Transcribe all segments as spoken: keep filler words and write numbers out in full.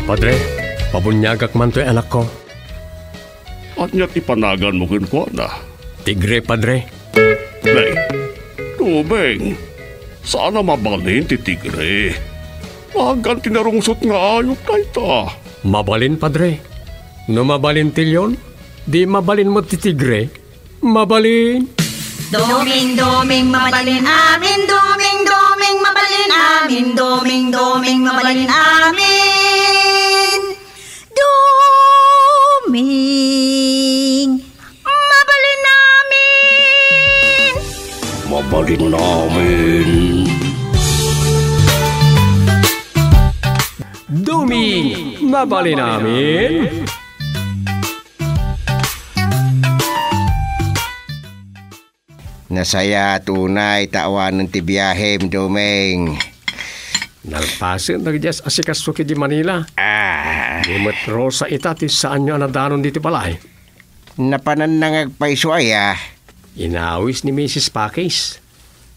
Padre, pabuniagak man toy anakko. Ania ti panaganmo kenkuana? Tigre, Padre. Nay, Doming, saan a mabalin ti tigre. Nagan ti narungsot nga ayup dayta. Mabalin, Padre. No mabalin ti leon, di mabalin met ti tigre. Mabalin. Doming, Doming, mabalin amin. Doming, Doming, mabalin amin. Doming, Doming, mabalin amin. Doming, mabalin amin. Mabalin amin. Doming, mabalin amin. Nasayaat unay ta awanen ti biahem, Doming. Nalpasen dagiti as-asikaso idiay Manila. Ah. Ni met Rosa ita ti saanyo a nadanon ditoy balay. Napananna nga agpayso aya. Inawis ni Misis Pakis.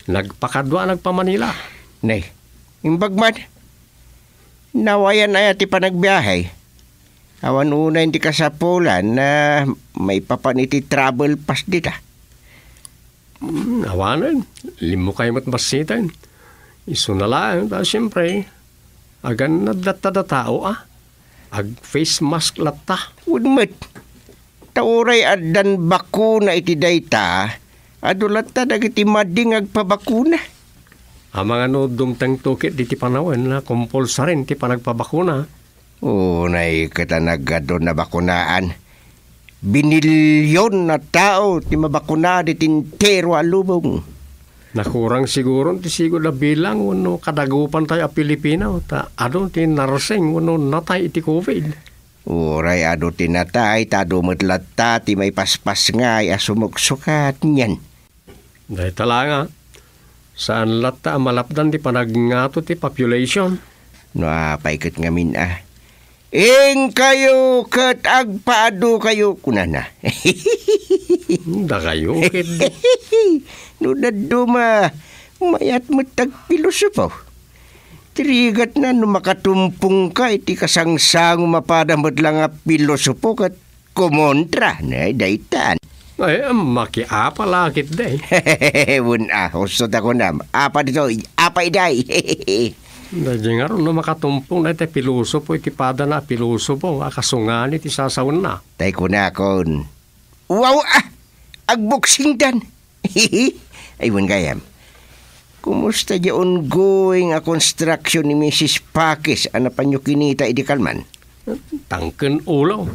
Nagpakadua nagpa-Manila. Nay, imbag man. Nawayan aya ti panagbiahe? Awan unay ti kasapulan a maipapan iti travel pass dita. Hmm, awanen. Limmukay met bassiten. Isuna laeng, ta siempre, agannad latta da tao, a. Ag-face mask latta. Wen met. Ta uray addan bakuna iti dayta, adu latta dagiti madi nga agpabakuna. Amangan no dumtengto ket diti panawen a kompulsarin ti panagpabakuna. Unay ket a nagadu nabakunaan. Binilyon a tao ti mabakuna diti entero a lubong. Nakurang siguro ti sigud a bilang wenno kadagupan tayo a Pilipino, ta adu ti narsing wenno natay iti covid. Uray adu ti natay, ta adu met latta ti maipaspasngay a sumuksukat nian. Dayta la nga, saan latta a malapdan ti panagngato ti population. No apay ket ngamin a, "Inkayo ket agpaadukayo," kunana. Dakayo ket. No dadduma, mayat met agpilosopo. Ti rigatna no makatumpongka iti kasangsango mapada met la nga pilosopo ket kumontra, ne, daytan. Ay, makiapa la ketdi. Wen a, husto ta kunam. Apa ditoy? Apa iday? Daydi ngarud no makatumpong dayta pilosopo iti padana a pilosopo nga kasungani ti sasawenna. Tay kunakon, "Wow, ah! Agboksingdan!" Ay, wen gayam. Kumusta diay ongoing a construction ni Misis Pakis a napanyo kinita idi kalman? Tangken ulo.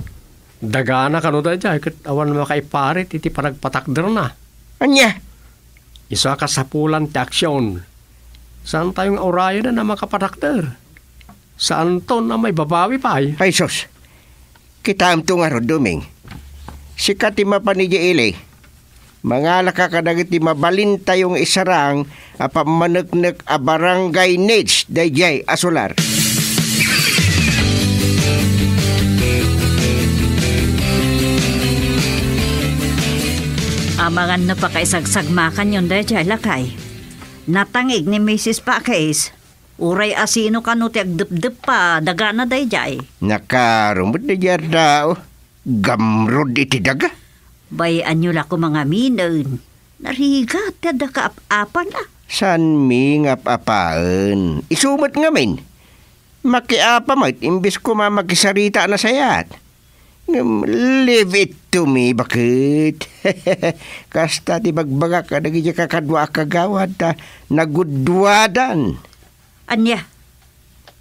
Dagana kano daydiay ket awan makaiparit iti panagpatakderna. Ania? Isu a kasapulan ti aksyon. Saantayo nga urayen a makapatakder. Saanton a maibabawi pay. Ay, sus! Kitaemto ngarud, Doming. Sika ti mapan idiay ili. Mangalaka kadagiti mabalintayo nga isarang a pammaneknek a barangay needs daydiay a solar. Amangan no pakaisagsagmakanyon daydiay, lakay. Natangig ni Misis Pakis. Uray asino kano ti agdepdep a dagana daydiay? Nakaro met daydiay a tao. Gamrod iti daga. Bay-anyo la koma ngaminen. Narigat ti adda kaap-apana. Saanmi nga ap-apaen. Isu met ngamin. Makiapa met imbes koma makisarita a nasayaat. Ngem leave it to me, baket. Kasta ti bagbagak kadagiti kakadua a kagawad ta nagudduadan. Ania?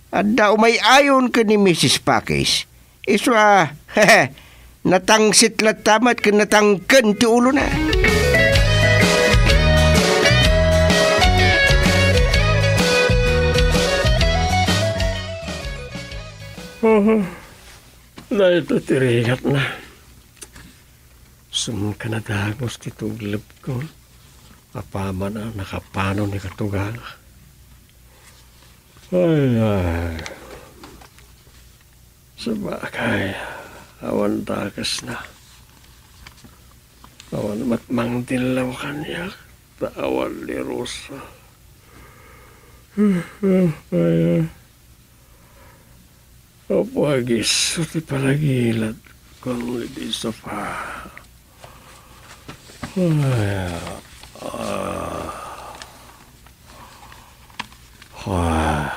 Adda umay-ayon ken ni Misis Pakis. Isu a, natangsit latta met ken natangken ti ulona. Dayta ti rigatna. Sumka nadagus ti tuglebko. Apaman a nakapanon ni katugang. Ay, ay. Sabagay, awan dakesna. Awan met mangdillaw kaniak, ta awan ni Rosa. Ay, ay. Apo, agiso ti panagilad ko iti sofa. Ay, ah. Ah.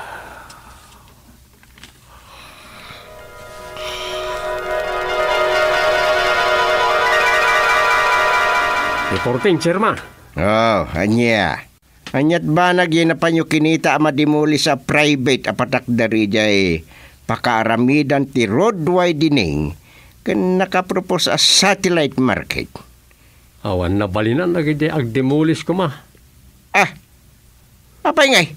Reporting, Chairman. Oh, ania? Ania't banag 'yay napanyo kinita a madimulis a private a patakder idiay pakaaramidan ti road widening ken nakapropose a satellite market? Awan nabalinan dagiti agdimulis koma. Ah, apay ngay?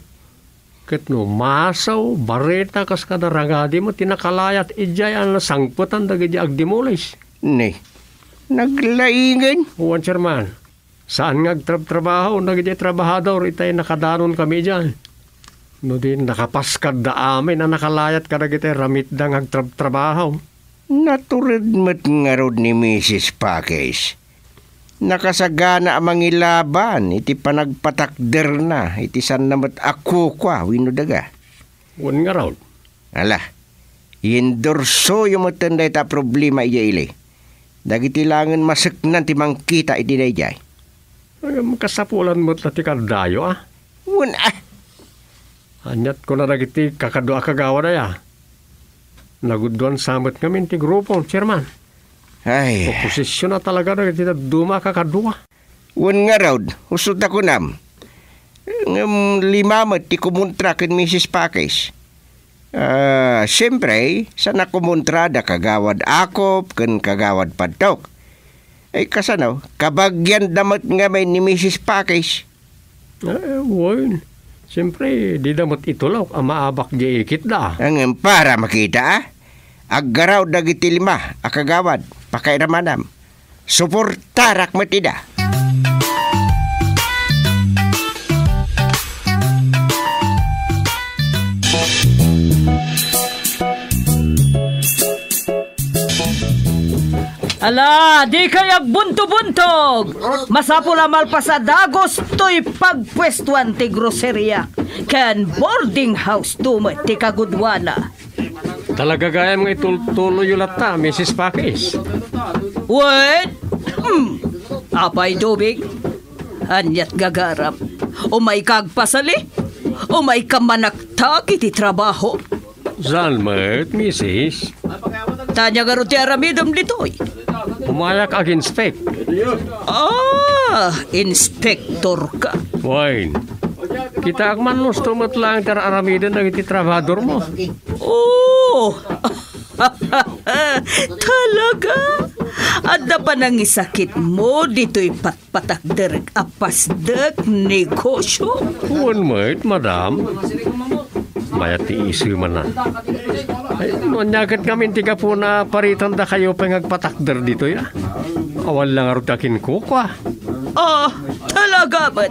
Ket no masaw, bareta kas kada ragadi met ti nakalayat idiay a nasangpetan dagiti agdimulis. Ni, naglaingen? Wen, Chairman. Saan nga agtrabtrabaho dagiti trabahador itay nakadanon kami idiay. No di, nakapaskadda amin a nakalayat kadagiti ramitda nga agtrabtrabaho. Natured met ngarud ni Misis Pakis. Nakasagana a mangilaban iti panagpatakderna iti sanna met a kukua wenno daga. Wen ngarud. Ala, i-endorsoyo metten dayta a problema idiay ili. Dagiti laengen maseknan ti mangkita iti daydiay. Ngem kasapulan met la ti kadayo, a? Wen, a. Ania't kuna dagiti kakadua a kagawad aya? Nagudduan sa met ngamin ti grupo, Chairman. Ay. Oposision a talaga dagiti dadduma a kakadua. Wen ngarud, husto ta kunam. Ngem lima met ti kumontra ken Misis Pakis. Ah, siempre, saan a kumontra da Kagawad Akop ken Kagawad Padtok. Ay, kasano, kabagianda met ngamin ni Misis Pakis. Eh, wen. Siempre, dida met itulok a maabak di ikitda. Ngem para makita, a? Aggaraw dagiti lima a kagawad, pakairamanam. Suportarak met ida. Ala, dikay agbuntobuntog! Masapul a malpas a dagus toy pagpuestuan ti groceria ken boarding house to met ti kaguduana. Talaga gayam nga itultuloyyo latta, Misis Pakis. Wen? Hmm. Apay, Dubig? Ania't gagaram? Umayka agpasali? Umayka manaktak iti trabaho? Saan met, Misis? Ania ngarud ti aramidem ditoy? Umayak ag-inspect. Ah, inspektor ka. Wen, kitaak man husto met laeng ti ar-aramiden dagiti trabahadormo. Oh! Talaga? Adda panangisakitmo ditoy patpatakderek a pasdek negosio? Wen met, madam. Mayat ti isu manen. Ay, no ania ket ngamin ti gapuna, paritandakayo pay nga agpatakder ditoy, a? Awan la ngarud ti akinkukua. Ah, talaga met.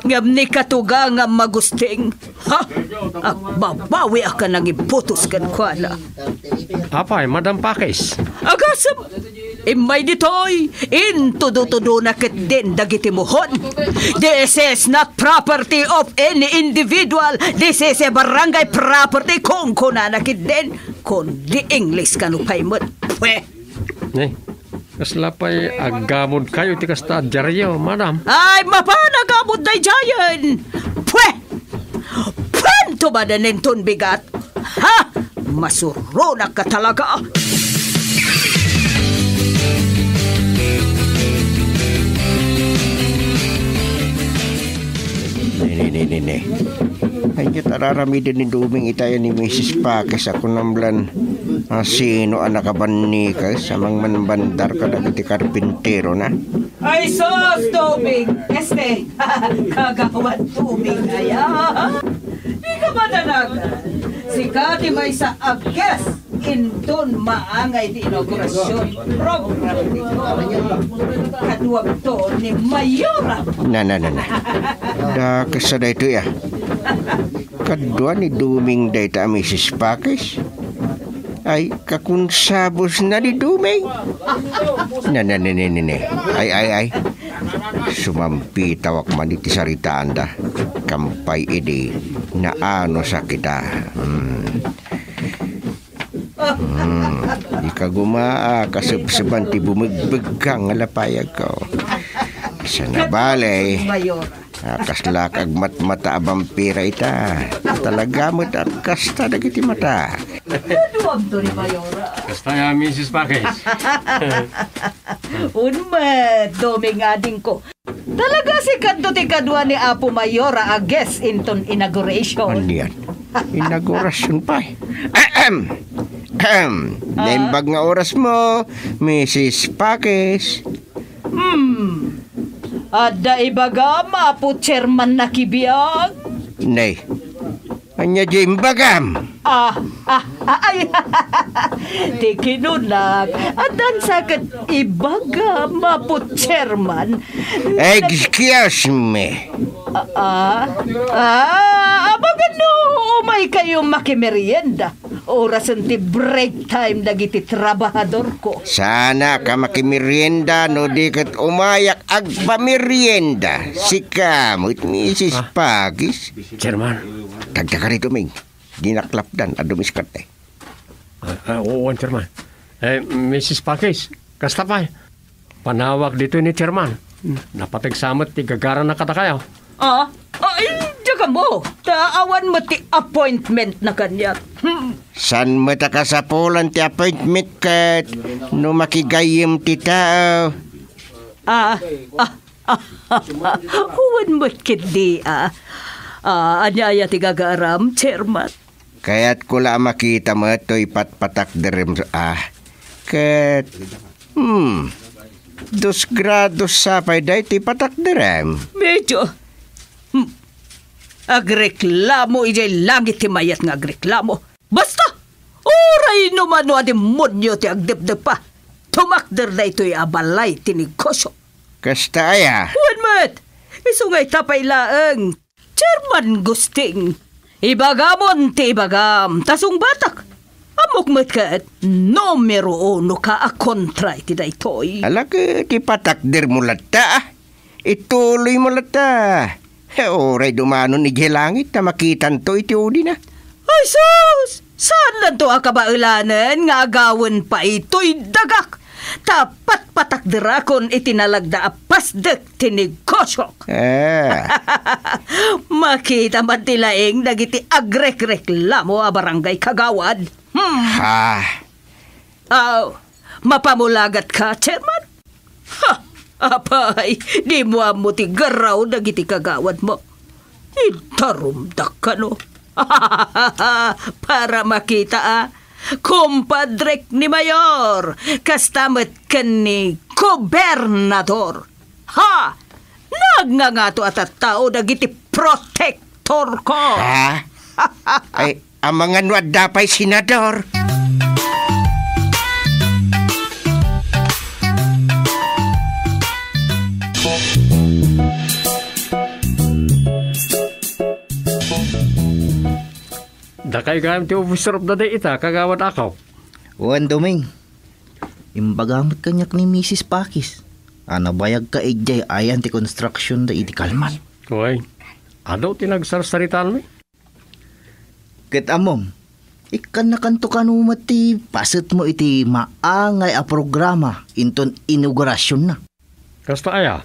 Ngem ni katuga nga magusting. Ha? Agbabawiak a nangibutos kenkuana. Apay, Madam Pakis? Agasem! Immay ditoy, intudutudona ketdin dagiti muhon. This is not property of any individual. This is a barangay property, kunkunana ketdin. Kundi Ingles kano pay met. Pwe! Eh, kasla pay aggamodkayo iti kasta a diario, madam? Ay, mapan aggamod daydiayen! Pwe! Pwento manen inton bigat! Ha? Masuronak ka talaga! Ne, ne, ne, ne, ne. Ay, ket ar-aramiden ni Duming itay ni Misis Pakis a kunam lan, a, sino a nakabannikes a mangmanbandar kadagiti karpinterona. Ay, sus, Duming! Este, Kagawad Duming aya. Dika madanagan. Sika ti maysa a guest inton maangay ti inaugurasyon program dito. Kaduagto ni Mayora. Na, na, na, na. Dakes a daytoy, a. Kadua ni Duming dayta a Misis Pakis. Ay, kakunsabusna ni Duming. Na, na, na, na, na, na. Ay, ay, ay. Sumampitawak man iti saritaanda. Kampay idi, naano sakita. Hmm. Hmm, di ka gumaa, kasebseban ti bumegbegka nga lapayagko. Sa nabali, Mayora. Ah, kaslak agmatmata a bampira ita. Talaga met a kasta dagiti mata. Kaduam to ni Mayora. Kasta ya, Misis Pakis. Unmet, Doming adingko. Talaga sika to ti kadua ni Apo Mayora a guest inton inauguration. Anian? Inaugurasyon pay. Ahem! Ahem! Ah? Naimbag nga oras mo, Misis Pakis. Hmm. Adda ibagam, Apo Chairman Nakibiang? Nay, ania di imbagam? Ah, ah, ah, ay. Ti kinunak, addan sa ket ibagam, Apo Chairman. Excuse me. Ah, ah, ah, abangan no umay kayo makimerienda. Orasen ti break time dagiti trabahadorko. Saanak a makimerienda no di ket umayak agpamerienda. Sika met, Misis Ah. Pakis. Chairman. Tagda ka rito, Ming. Di naklapdan a dumiskat, eh. Ah, ah, oo, Chairman. Eh, Misis Pakis, kasta pay. Panawag ditoy ni Chairman. Napateg sa met ti gagarana kadakayo. Ah? Ah, ay, diak ammo. Ta awan met ti appointment na kaniak. Hmm. Saan met a kasapulan ti appointment ket no makigayyem ti tao? Ah, ah, ah, awan met ketdi, ah. Ah, ania aya ti gagaram, Chairman? Kayatko la a makita met toy patpatakderem, ah. Ket, hmm, dos grados sa pay daytoy patakderem. Medyo, hmm, agreklamo idiay langit ti mayat nga agreklamo. Basta, uray no mano a demonio ti agdepdep a tumakder daytoy a balay ti negosyo. Kasta aya? Wen met, isu nga ita pay laeng. Chairman Gusting, ibagamon ti ibagam, ta sungbatak. Ammok met ket, numero uno ka a kontra iti daytoy. Ala ket ti patakdermo latta, ah. Ituloymo latta. He, uray dumanon idiay langit ta makitanto iti udina. Ay sus! Saannanto a kabaelanen nga agawen pay toy dagak. Ta patpatakderakon iti nalagda a pasdek ti negosyok. Eh. Makita man ti laeng dagiti agrekreklamo a barangay kagawad. Hmm. Ha? Aw, mapamulagat ka, Chairman? Ha! Apay, dimo ammo ti garaw dagiti kagawad mo. Idarumdak kano. Para makita a, kumpadrek ni Mayor, kasta met ken ni Gobernador. Ha! Nagngangato a tattao dagiti protector ko. Ha? Ay, amangan no adda pay senador. Dakay gayam ti officer of the day ita, Kagawad Akaw. Wen, Doming. Imbaga met kaniak ni Misis Pakis a nabayagka idiay ayan ti construction da iti kalman. Uy, adu ti nagsarsaritaanmi. Ket ammom, ikkannakanto kano met ti pasetmo iti maangay a programa inton inaugurasionna. Kasta aya?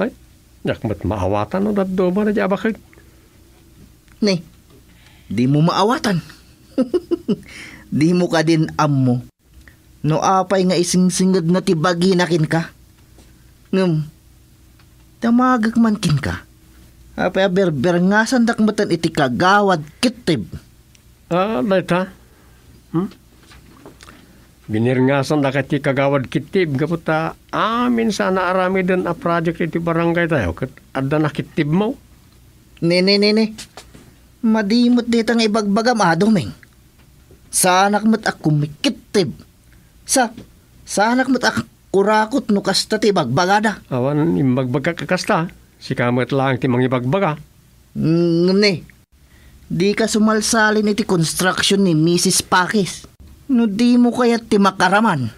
Ay, diak met maawatan no dadduma daydiay a bakek. Ne, dimo maawatan. Dimo kadin ammo no apay nga isingsingedna ti bagina kenka. Ngem, damagek man kenka. Apay a berberngasandak metten iti Kagawad Kittib. Ah, dayta? Hmm? Binirngasandak iti Kagawad Kittib gapu ta amin sa naaramiden a project iti barangay tayo ket adda nakittibmo. Ne, ne, ne, ne. Madi met dayta nga ibagbagam, a Doming. Saanak met a kumikittib. Sa, saanak met a kurakot no kasta ti ibagbagada. Awan imbagbagak a kasta. Sika met laeng ti mangibagbaga. Mm, ngem ne, dika sumalsalin iti construction ni Misis Pakis. No dimo kayat ti makaraman.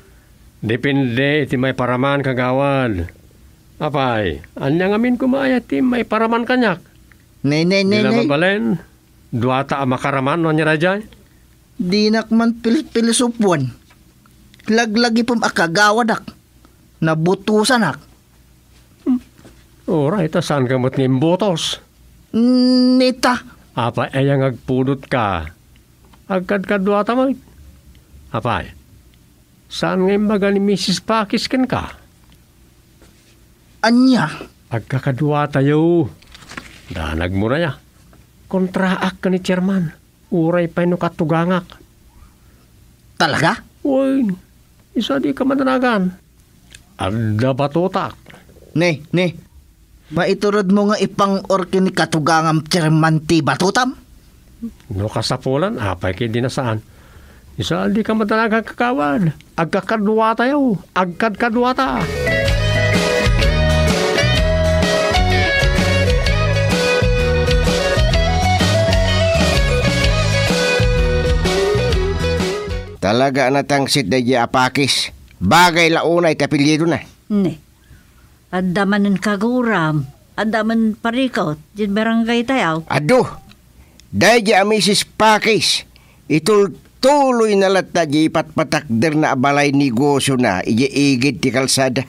Depende iti maiparaman, Kagawad. Apay, ania ngamin koma aya ti maiparaman kaniak? Ne, ne, ne, Di la ne. Mabalin, duata a makaraman no ania daydiay? Dinak man pil-, pilisupwan. Laglagipem a kagawadak. Nabutosanak. Uray, ta saanka met nga imbutos? Nita. Apay, aya nga agpudotka? Agkadkaduata met. Apay, saan nga imbaga ni Misis Pakis kenka? Ania? Agkakaduatayo. Danagmo na ya. Kontraak ken ni Chairman. Uray pay no katugangak. Talaga? Wen, isu a dika madanagan. Adda batotak. Ne, ne. Maituredmo nga ipang-or ken ni katugangam Chairman ti batotam? No kasapulan, apay ket di na saan. Isu a dika madanagan, kagawad. Agkakaduatayo. Agkadkaduata. Talaga a natangsit daydiay a Pakis. Bagay la unay ti apelyidona. Ne. Adda manen kaguram, adda manen parikut, diay barangaytayo. Adu, daydiay a Misis Pakis, itultuloyna latta diay ipatpatakderna a balay negosiona idiay igid ti kalsada.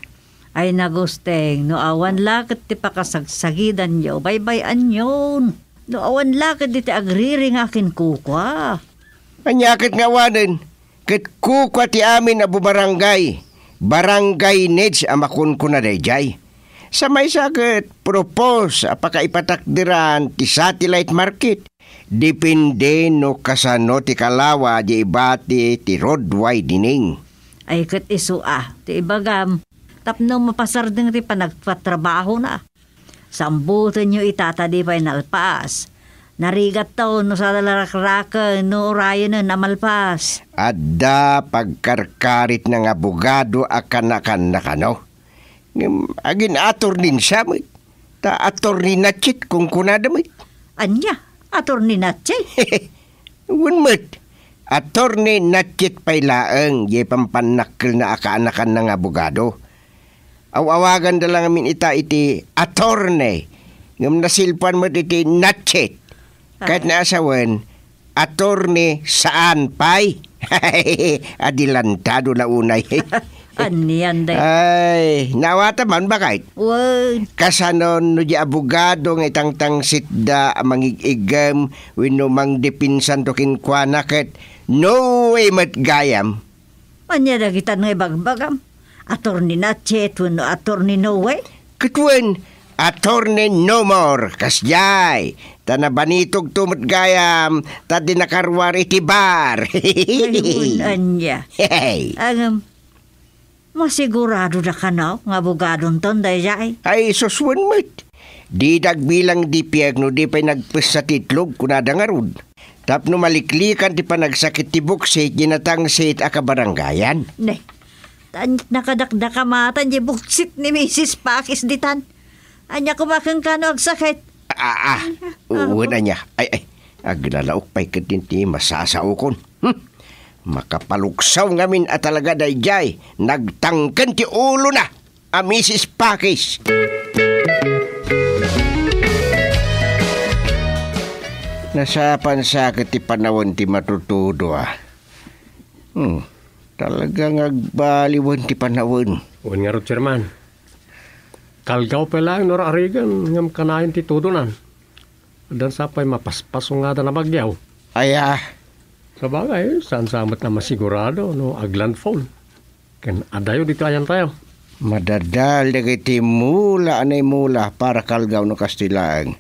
Ay, nagusteng, no awan la ket ti pakasagsagidanyo, baybay-anyon. No awan la ket ditoy agriringa ken kukua. Ania ket nga awanen? Ket kukua ti amin a bubarangay, barangay needs a makunkuna daydiay. Sa maysa ket propose a pakaipatakderan ti satellite market. Depende no kasano ti kalawa diay ibati ti road widening. Ay ket isu a ti ibagam, tapno mapasardeng ti panagpatrabahona. Sambutenyo ita ta di pay nalpas. Narigatto no sadalarakraken no urayenen a malpas. Adda pagkarkaritna nga abogado a kanakannakano. Ngem agin-atornin siya met. Ta atorni Natchet kunkunada met. Ania? Atorni Natchet? Wen met. Atorni Natchet pay laeng diay pampannakkelna a kaanakanna nga abogado. Aw-awaganda la ngamin ita iti attorney, ngem nasilpuan met iti Natchet. Ket Ah. naasawen, attorney saan pay. Adelantado la unay. Anian, day? Ay, naawatan man, bakit? Wen. Kasano no di abogado nga itangtangsitda a mangig-igem wenno mangdepensando kenkuana ket no way met gayam? Ania dagitan nga ibagbagam? Attorney Natchet wenno Attorney Noe? Ket wen, Attorney No More, kasdiay. Ta nabanitogto met gayam, ta di nakaruar iti bar. Ay, wen, ania. Hey. Ngem, masigurado da kano nga abogadonton daydiay? Ay, sus, wen met. Dida agbilang di piek no di pay nagpessa ti itlog, kunada ngarud. Tapno maliklikan ti panagsakit ti buksit, di natangsit a kabarangayan. Ne, ta nakadakdakama ta di buksit ni Misis Pakis ditan. Ania koma kenka no agsakit? Ah, ah. Wen, ania. Ay, ay. Aglalaok pay ket din ti masasaokon. Hmm. Makapaluksaw ngamin a talaga daydiay. Nagtangken ti ulona a Misis Pakis. Nasapan sa ket ti panawen ti matutudo, ah. Hmm, talaga nga agbaliwen ti panawen. Wen ngarud, Chairman. Kalgaw pay laeng no ar-arigen ngem kanayon ti tudonan. Addan sa pay mapaspaso nga adda nabagyaw. Aya. Sabagay, saan sa met a masigurado no aglandfall. Ken adayo ditoy ayantayo. Madadal dagiti mula a naimula para kalgaw no kastoy laeng.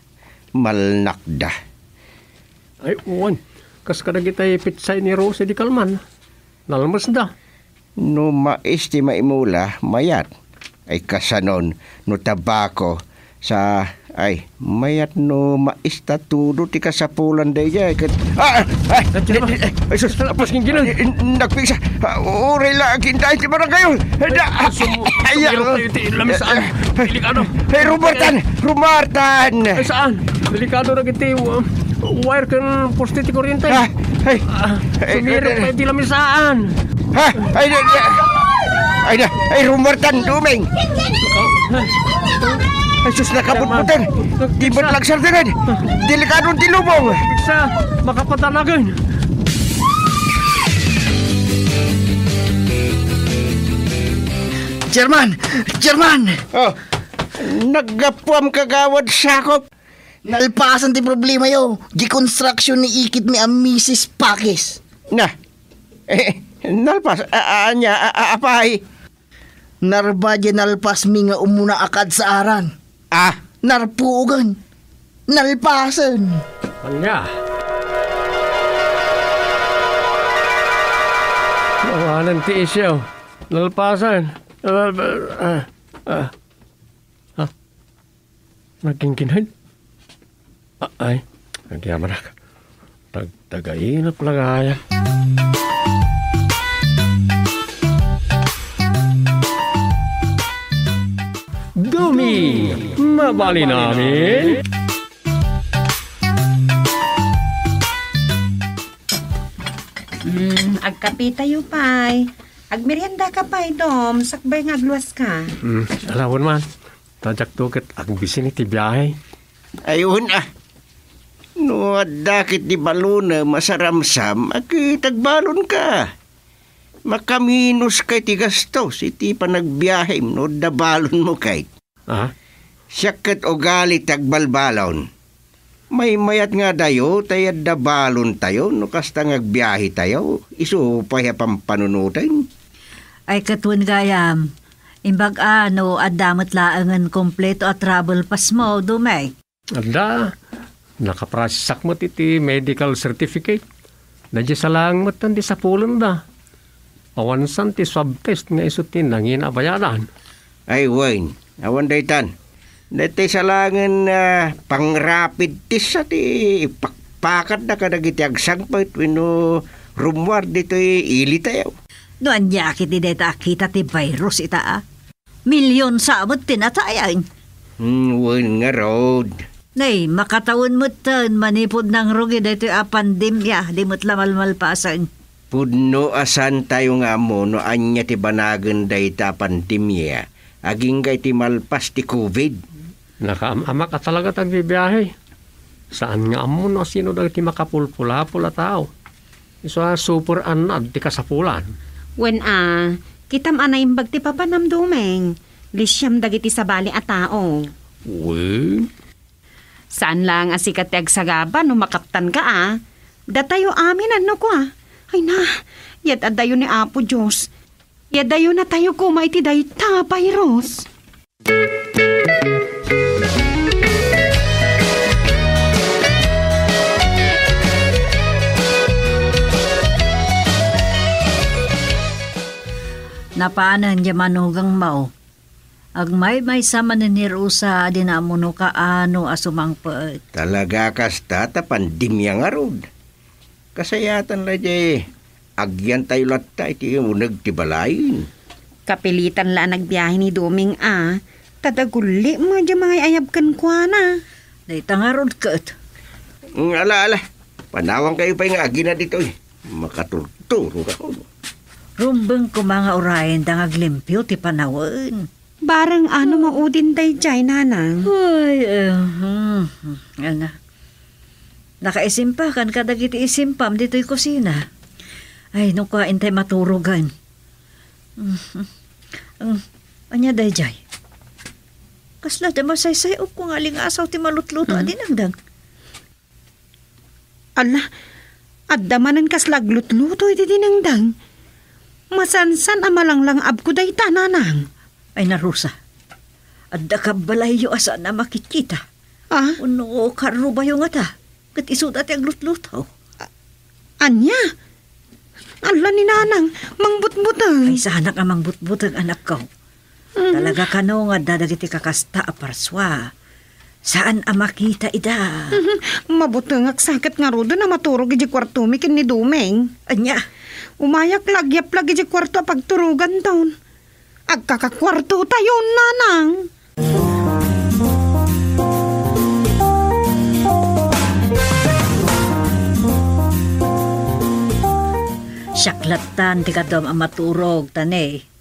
Malnakda. Ay, wen. Kas kadagiti petsay ni Rose di Calman. Nalmesda. No mais ti maimula, mayat. Ay, kasanon, no tabako, sa, ay, mayat no mais ta tudo ti kasapulan daydiay ket, ah, ay, Ay, Chairman. Di, di, ay, sus, Chairman, apos, Panginoon. Ay, nagpigsa. Ah, uray la, kintayin ti barangay, oh. Ay, da, Ay, sum-, ay, sumiro ah, tayo ti lamisaan. Ay, Delikado. Ay, Robertan! Robertan! Ay, saan? Delikado na giti, uh, wire ken poste ti kuryente. Ah, ay, Ah, ay, sumiro ay, tayo ti lamisaan. Ha? Ay, ay, ay, ay, ay, ay, Robertan, dumeng! Ay, sus, nakabutbutan! Di ba't lagsar dagad? Delikado ti lubong! Sa makapatanagan. Chairman! Chairman! Oh, naggapuam kagawad Sakop. Nalpasan ti problemayo. Di construction ni ikit mi a misis Pakis. Na, eh, nalpas, a, a, anya, a, a, apay? Narba di nalpas mi nga umuna a kadsaaran. Ah? Narpuogan. Nalpasan. Anya? Nawanan ti isyu. Nalpasan. Ah, ah, ah. Ah, nagkingkinhen? Ah, ay, agyamanak. Tag-, tagainep la gayam. Duming, mabalin amin. Mm, agkapitayo pay. Agmeriendaka pay, Dom, sakbay nga agluaska. Mm, alawen man. Ta diakto ket agbisin iti biahe. Ay, wen a. No adda ket di balonem a saramsam, a ket agbalonka. Makaminuska iti gastos iti panagbiahem no adda balonmo kay. Ah? Siak ket ugali ti agbalbalon. Maymayat nga adayo tay adda balontayo no kasta nga agbiahetayo. Isu pay a pampanunoten. Ay, ket wen gayam, imbag a no adda met laengen kompleto a travel passmo, Dumeng. Adda, nakaprocessak met iti medical certificate. Daydiay sa laeng metten ti sapulenda. Awansan ti swab test nga isu ti nangina a bayadan. Ay, wen, awan daytan. Daytoy sa laengen, ah, pang-rapid test a ti pakpakatda kadagiti agsangpet wenno rummuar ditoy ilitayo. No ania ketdi dayta a kita ti virus ita a? Milionsa met ti natayen. Hmm, wen ngarud. Nay, makatawen metten manipud nangrugi daytoy a pandemia, di met la malmalpasen. Pudno a saantayo nga ammo no ania ti banagen dayta a pandemia agingga iti malpas ti covid. Nakaam-amak a talaga ti agbibiahe. Saan nga ammo no asino dagiti makapulpulapol a tao. Isu a super annad ti kasapulan. Wen a, kitam a naimbag ti papanam, Dumeng. Lisiam dagiti sabali a tao. Wen? Saan laeng a sika ti agsagaba no makaptanka a. Datayo amin a no kua. Ay na, yad-adayo ni Apo Dios. Yad-ayonatayo koma iti dayta a virus. Napanen diay manugangmo. Agmaymaysa manen ni Rosa a di naammono kaano a sumangpet. Talaga kasta ta pandemia ngarud. Kasayatan la diay agyantayo latta iti uneg ti balay. Kapilitan la a nagbiahe ni Doming a, ta dagulli met diay mangay-ayab kenkuana. Dayta ngarud ket. Mm, ala, ala. Panawankayo pay nga agina ditoy. Makaturturog ako. Rumbeng koma nga urayenda nga aglimpio ti panawen. Bareng ano maudin daydiay, nanang? Ay, eh, hmm, hmm, ania. Nakaisimpakan kadagiti isimpam ditoy kusina. Ay, no kua intay maturogan. Hmm, hmm. Ania daydiay? Kasla ti masaysay-opko nga alingasaw ti malutluto a dinengdeng. Ala, adda manen kasla aglutluto iti dinengdeng. Masansan a malanglang-abko dayta, nanang. Ay na, Rosa, adda kabbalayyo a saan a makitkita. Ah? Wenno karrubayo ngata, ket isuda ti aglutluto. A-, ania? Ala ni nanang, mangbutbuteng. Ay, saanak a mangbutbuteng, anakko. Mhm. Talaga kano nga adda dagiti kakasta a parsua. Saan a makita ida. Mhm. Mabutengak sa ket ngaruden a maturog idiay kuartomi ken ni Doming. Ania? Umayak la agyaplag idiay kuarto a pagturoganton. Agkakakuartotayon, nanang. Siak lattan ti kaduam a maturog, Tane.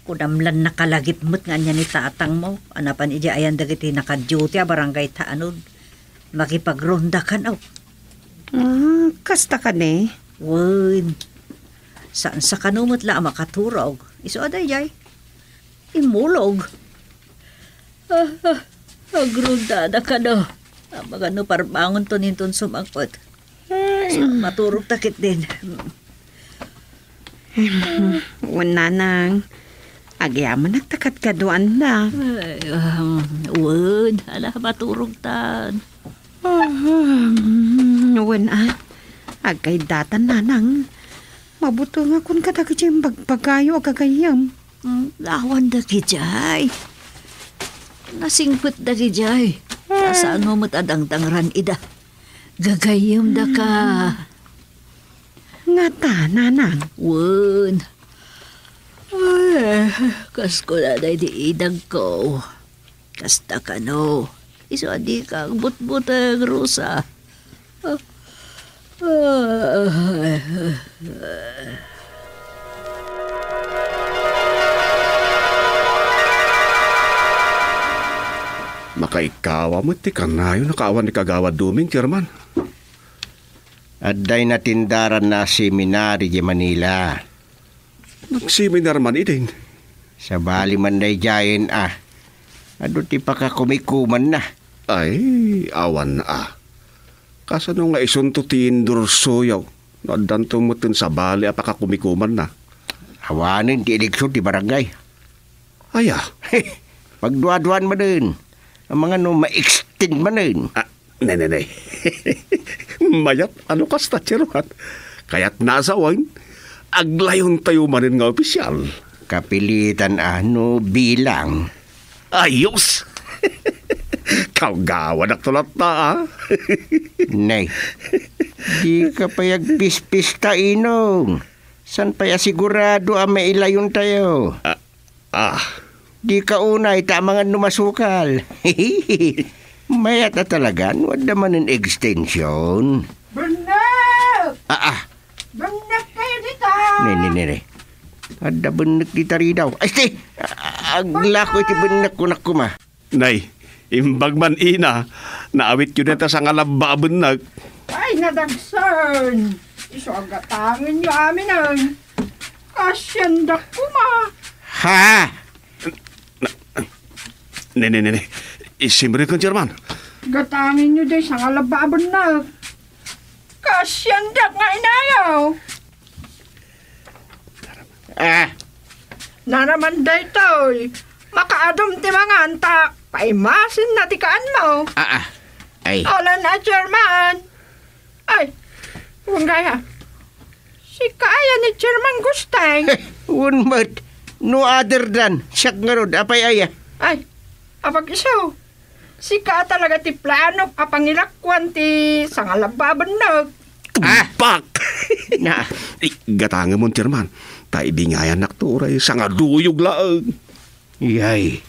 Kunam lan nakalagip met nga ania ni tatangmo a napan idiay ayan dagiti naka-duty a barangay tanod. Makipagronda kano. Ah, kasta kadi? Wen. Saan sa kano met la a makaturog. Isu a daydiay. Immulog. Ah, ah, agrudada kano. Amangan no parbangonto inton sumangpet. Ay. Sa, maturogta ketdin. Wen, nanang. Agyamanak ta kadkaduaannak. Ay, um, wen, ala, maturogtan. Ah, um, wen, a. Agkaydatan, nanang. Mabutengakon kadagiti imbagbaga a gagayyem. Mm, awan dagidiay. Nasingpet dagidiay. Ta saan mo met a dangdangran ida. Gagayyemdaka. Ngata, nanang? Wen. Ay, kas kunada iti idagko. Kasta kano. Isu a dika agbutbuteng, Rosa. Ah, ah, ah. Makaikawa met ti kanayon a kaawan ni Kagawad Doming, Chairman. Adda inatindaranna a seminary idiay Manila. Nagseminar man idin. Sabali man daydiayen a. Adu ti pakakumikumanna. Ay, awan a. Kasano nga isunto ti endorsoyo no addanto metten sabali a pakakumikumanna? Awanen ti eleksyon ti barangay. Aya? Pagduaduan manen. Amangan no ma-extend manen. Ah, ne, ne, ne. Mayat a no kasta, Chairman. Kayatna a sawen, aglayontayo manen nga opisyal. Kapilitan a no bilang. Ayos! Kagawad latta, a? Nay, dika pay agpispista, Inong. Saan pay a sigurado a mailayontayo? Ah, Ah. Dika unay ta amangan no masukal. Mayat a talaga no adda manen extension. Bennek! Ah, ah. Bennek kayo dita! Ne, ne, ne, ne. Adda bennek dita ridaw. Ay, sti! Aglako iti bennek kunak kuma. Nay, imbag man ina, naawityo dita sangalabba a bennek. Ay, nadagsen! Isu a gatangenyo aminen. Kasiandak kuma. Ha? Ne, ne, ne, ne. Isimrek ken Chairman. Gatangenyo day sangalabba a bennek. Kasiandak nga inayaw. Ah. Naraman daytoy. Makaadum ti mangan ta paimasinna ti kaanmo. Ah, ah. Ay. Alan a Chairman. Ay, wen gayam. Sika aya ni Chairman Gusteng? Wen met, no other than, siak ngarud, apay aya? Ay, apag-isu. Sika talaga ti planok a pangilakuan ti sangalabba a bennek. Ah! Pak! Na. Ay, gatangemon, Chairman. Ta ibingayannakto uray sangaduyog laeng. Iyay.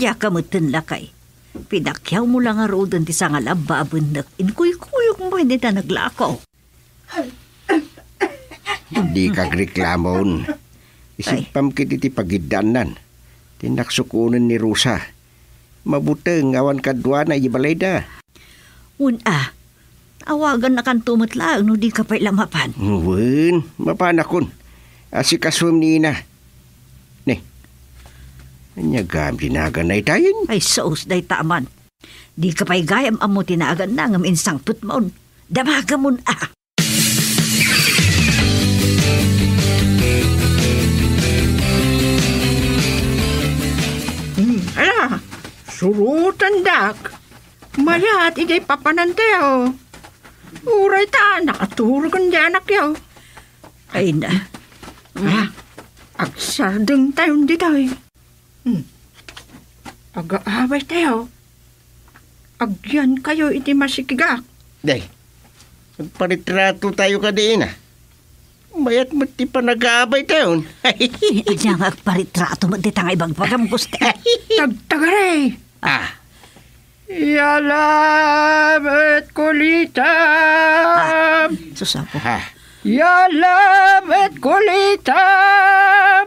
Diak metten lakay. Pinakiawmo la ngaruden ti sangalabba a bennek, inkuykuyokmo iti naglako. Dika agreklamon. Ay. Isippam ketdi ti pagiddaannan. Ti naksukonen ni Rosa. Mabuteng awan kaduana iti balayda. Wen a, awagannakanto met laeng no dika pay la mapan. Wen, mapanakon. Asikasuem ni ina. Ne. Ania gayam ti naganna itayen? Ay, sus, dayta man. Dika pay gayam ammo ti naganna ngem insangpetmon. Damagemon a. Hmm, ala, surotendak. Mayat idiay papanantayo. Uray ta, nakaturog ken di anakyo. Ay na. Ah, agsardengtayon ditoy. Hmm. Agaawaytayo. Agyankayo iti masikigak. Day, agparitratotayo kadi, ina. Mayat met ti panagaabaytayon. Ania nga agparitrato met dita nga ibagbagam, Guste? Tagtagari! Ah. Yala met kulitam! Ah, sus, apo. Ah. Yala met kulitam!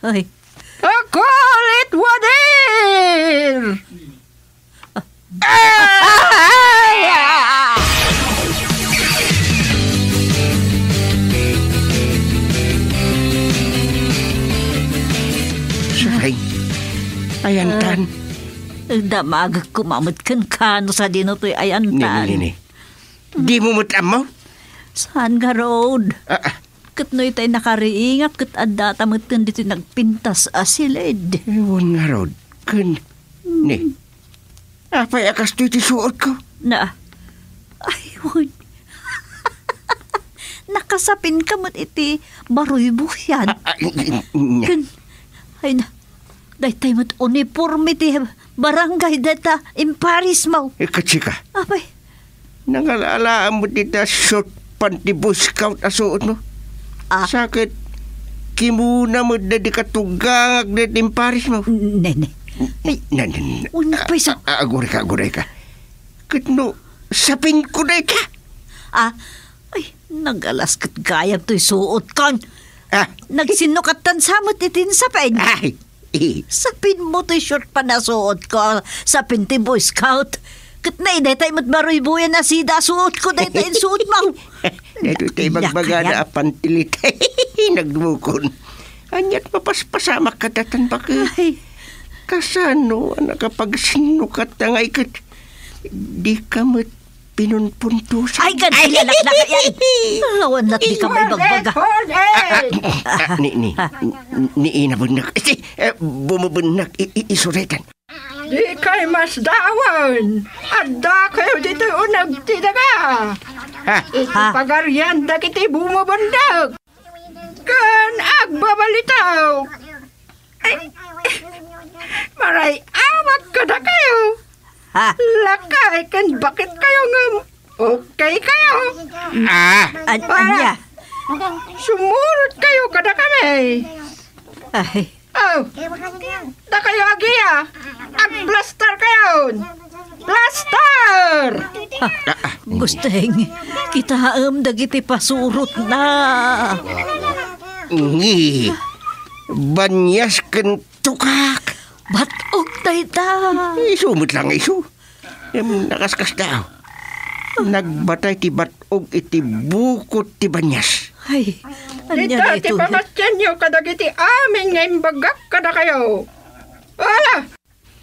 Ay. A kulit wadi! Ay! Ah! Siya, Feng. Ayantan. Ah, damagek koma met kenka no sadino toy ayantan. Nini, nini. Dimo met ammo? Saan ngarud? Ah, ah. Ket no itay nakariingak ket addata metten ditoy nagpintas a siled. Wen ngarud, ken ni, apay a kastoy ti suotko? Na, ay, wen. Nakasapinka met iti baruybuyan. Ah, ah, nya. Ken, ay na, daytay met uniforme ti barangay dayta imparismo. Eh, katsika. Apay. Nangala-alaam met dita short pant ti Boy Scout a suotmo. Ah. Sa ket, kimuna met daydi katugangak dayta imparismo. Nene. Ay, nene. Unpay sa- a-, a-, agurayka, agurayka. Ket no, sapinko dayta. Ah, ay, nagalas ket gayam toy suotkon. Ah. Nagsinnukattan sa met iti sapin. Ay. Sapinmo toy short pant a suotko, sapin ti Boy Scout. Ket nay, daytay met baruybuyan a sida a suotko, daytay insuotmo. Daytoy ti ibagbagana a pantilit. Nagdumokon. Ania't mapaspasamak kadatan baket? Ay. Kasano a nakapagsinnukat ngay ket dika met pinunpuntusan. Ay, gad, ay, ilalak na kayan. Awan na, di ka maibagbaga. Ah, ah, ah, ni, ni, ni ina bunnak. Iti, eh, bumubunnak. I, i, isuretan. Di kay masdawan. Adda kayo ditoy uneg ti daga. Ha? Iti pagarian dagiti bumubunnak. Ken agbabalitaw. Ay, maray-awak kadakayo. Ha? Lakay ken baket kayo ngem okay kayo. Ah. An-, ania? Sumurot kayo kadakami. Ay. Oh, dakayo agia. Agplaster kayon. Plaster! Ah, Gusteng, kitaem dagiti pasurotna. Ni, banyas ken tukak. Bat-og dayta. Isu met lang, isu. Em, nakaskasdaaw. Nagbatay ti bat-og iti bukot ti banyas. Ay, ania daytoy? Dita ti pamatienyo kadagiti amin nga imbagak kadakayo. Ala!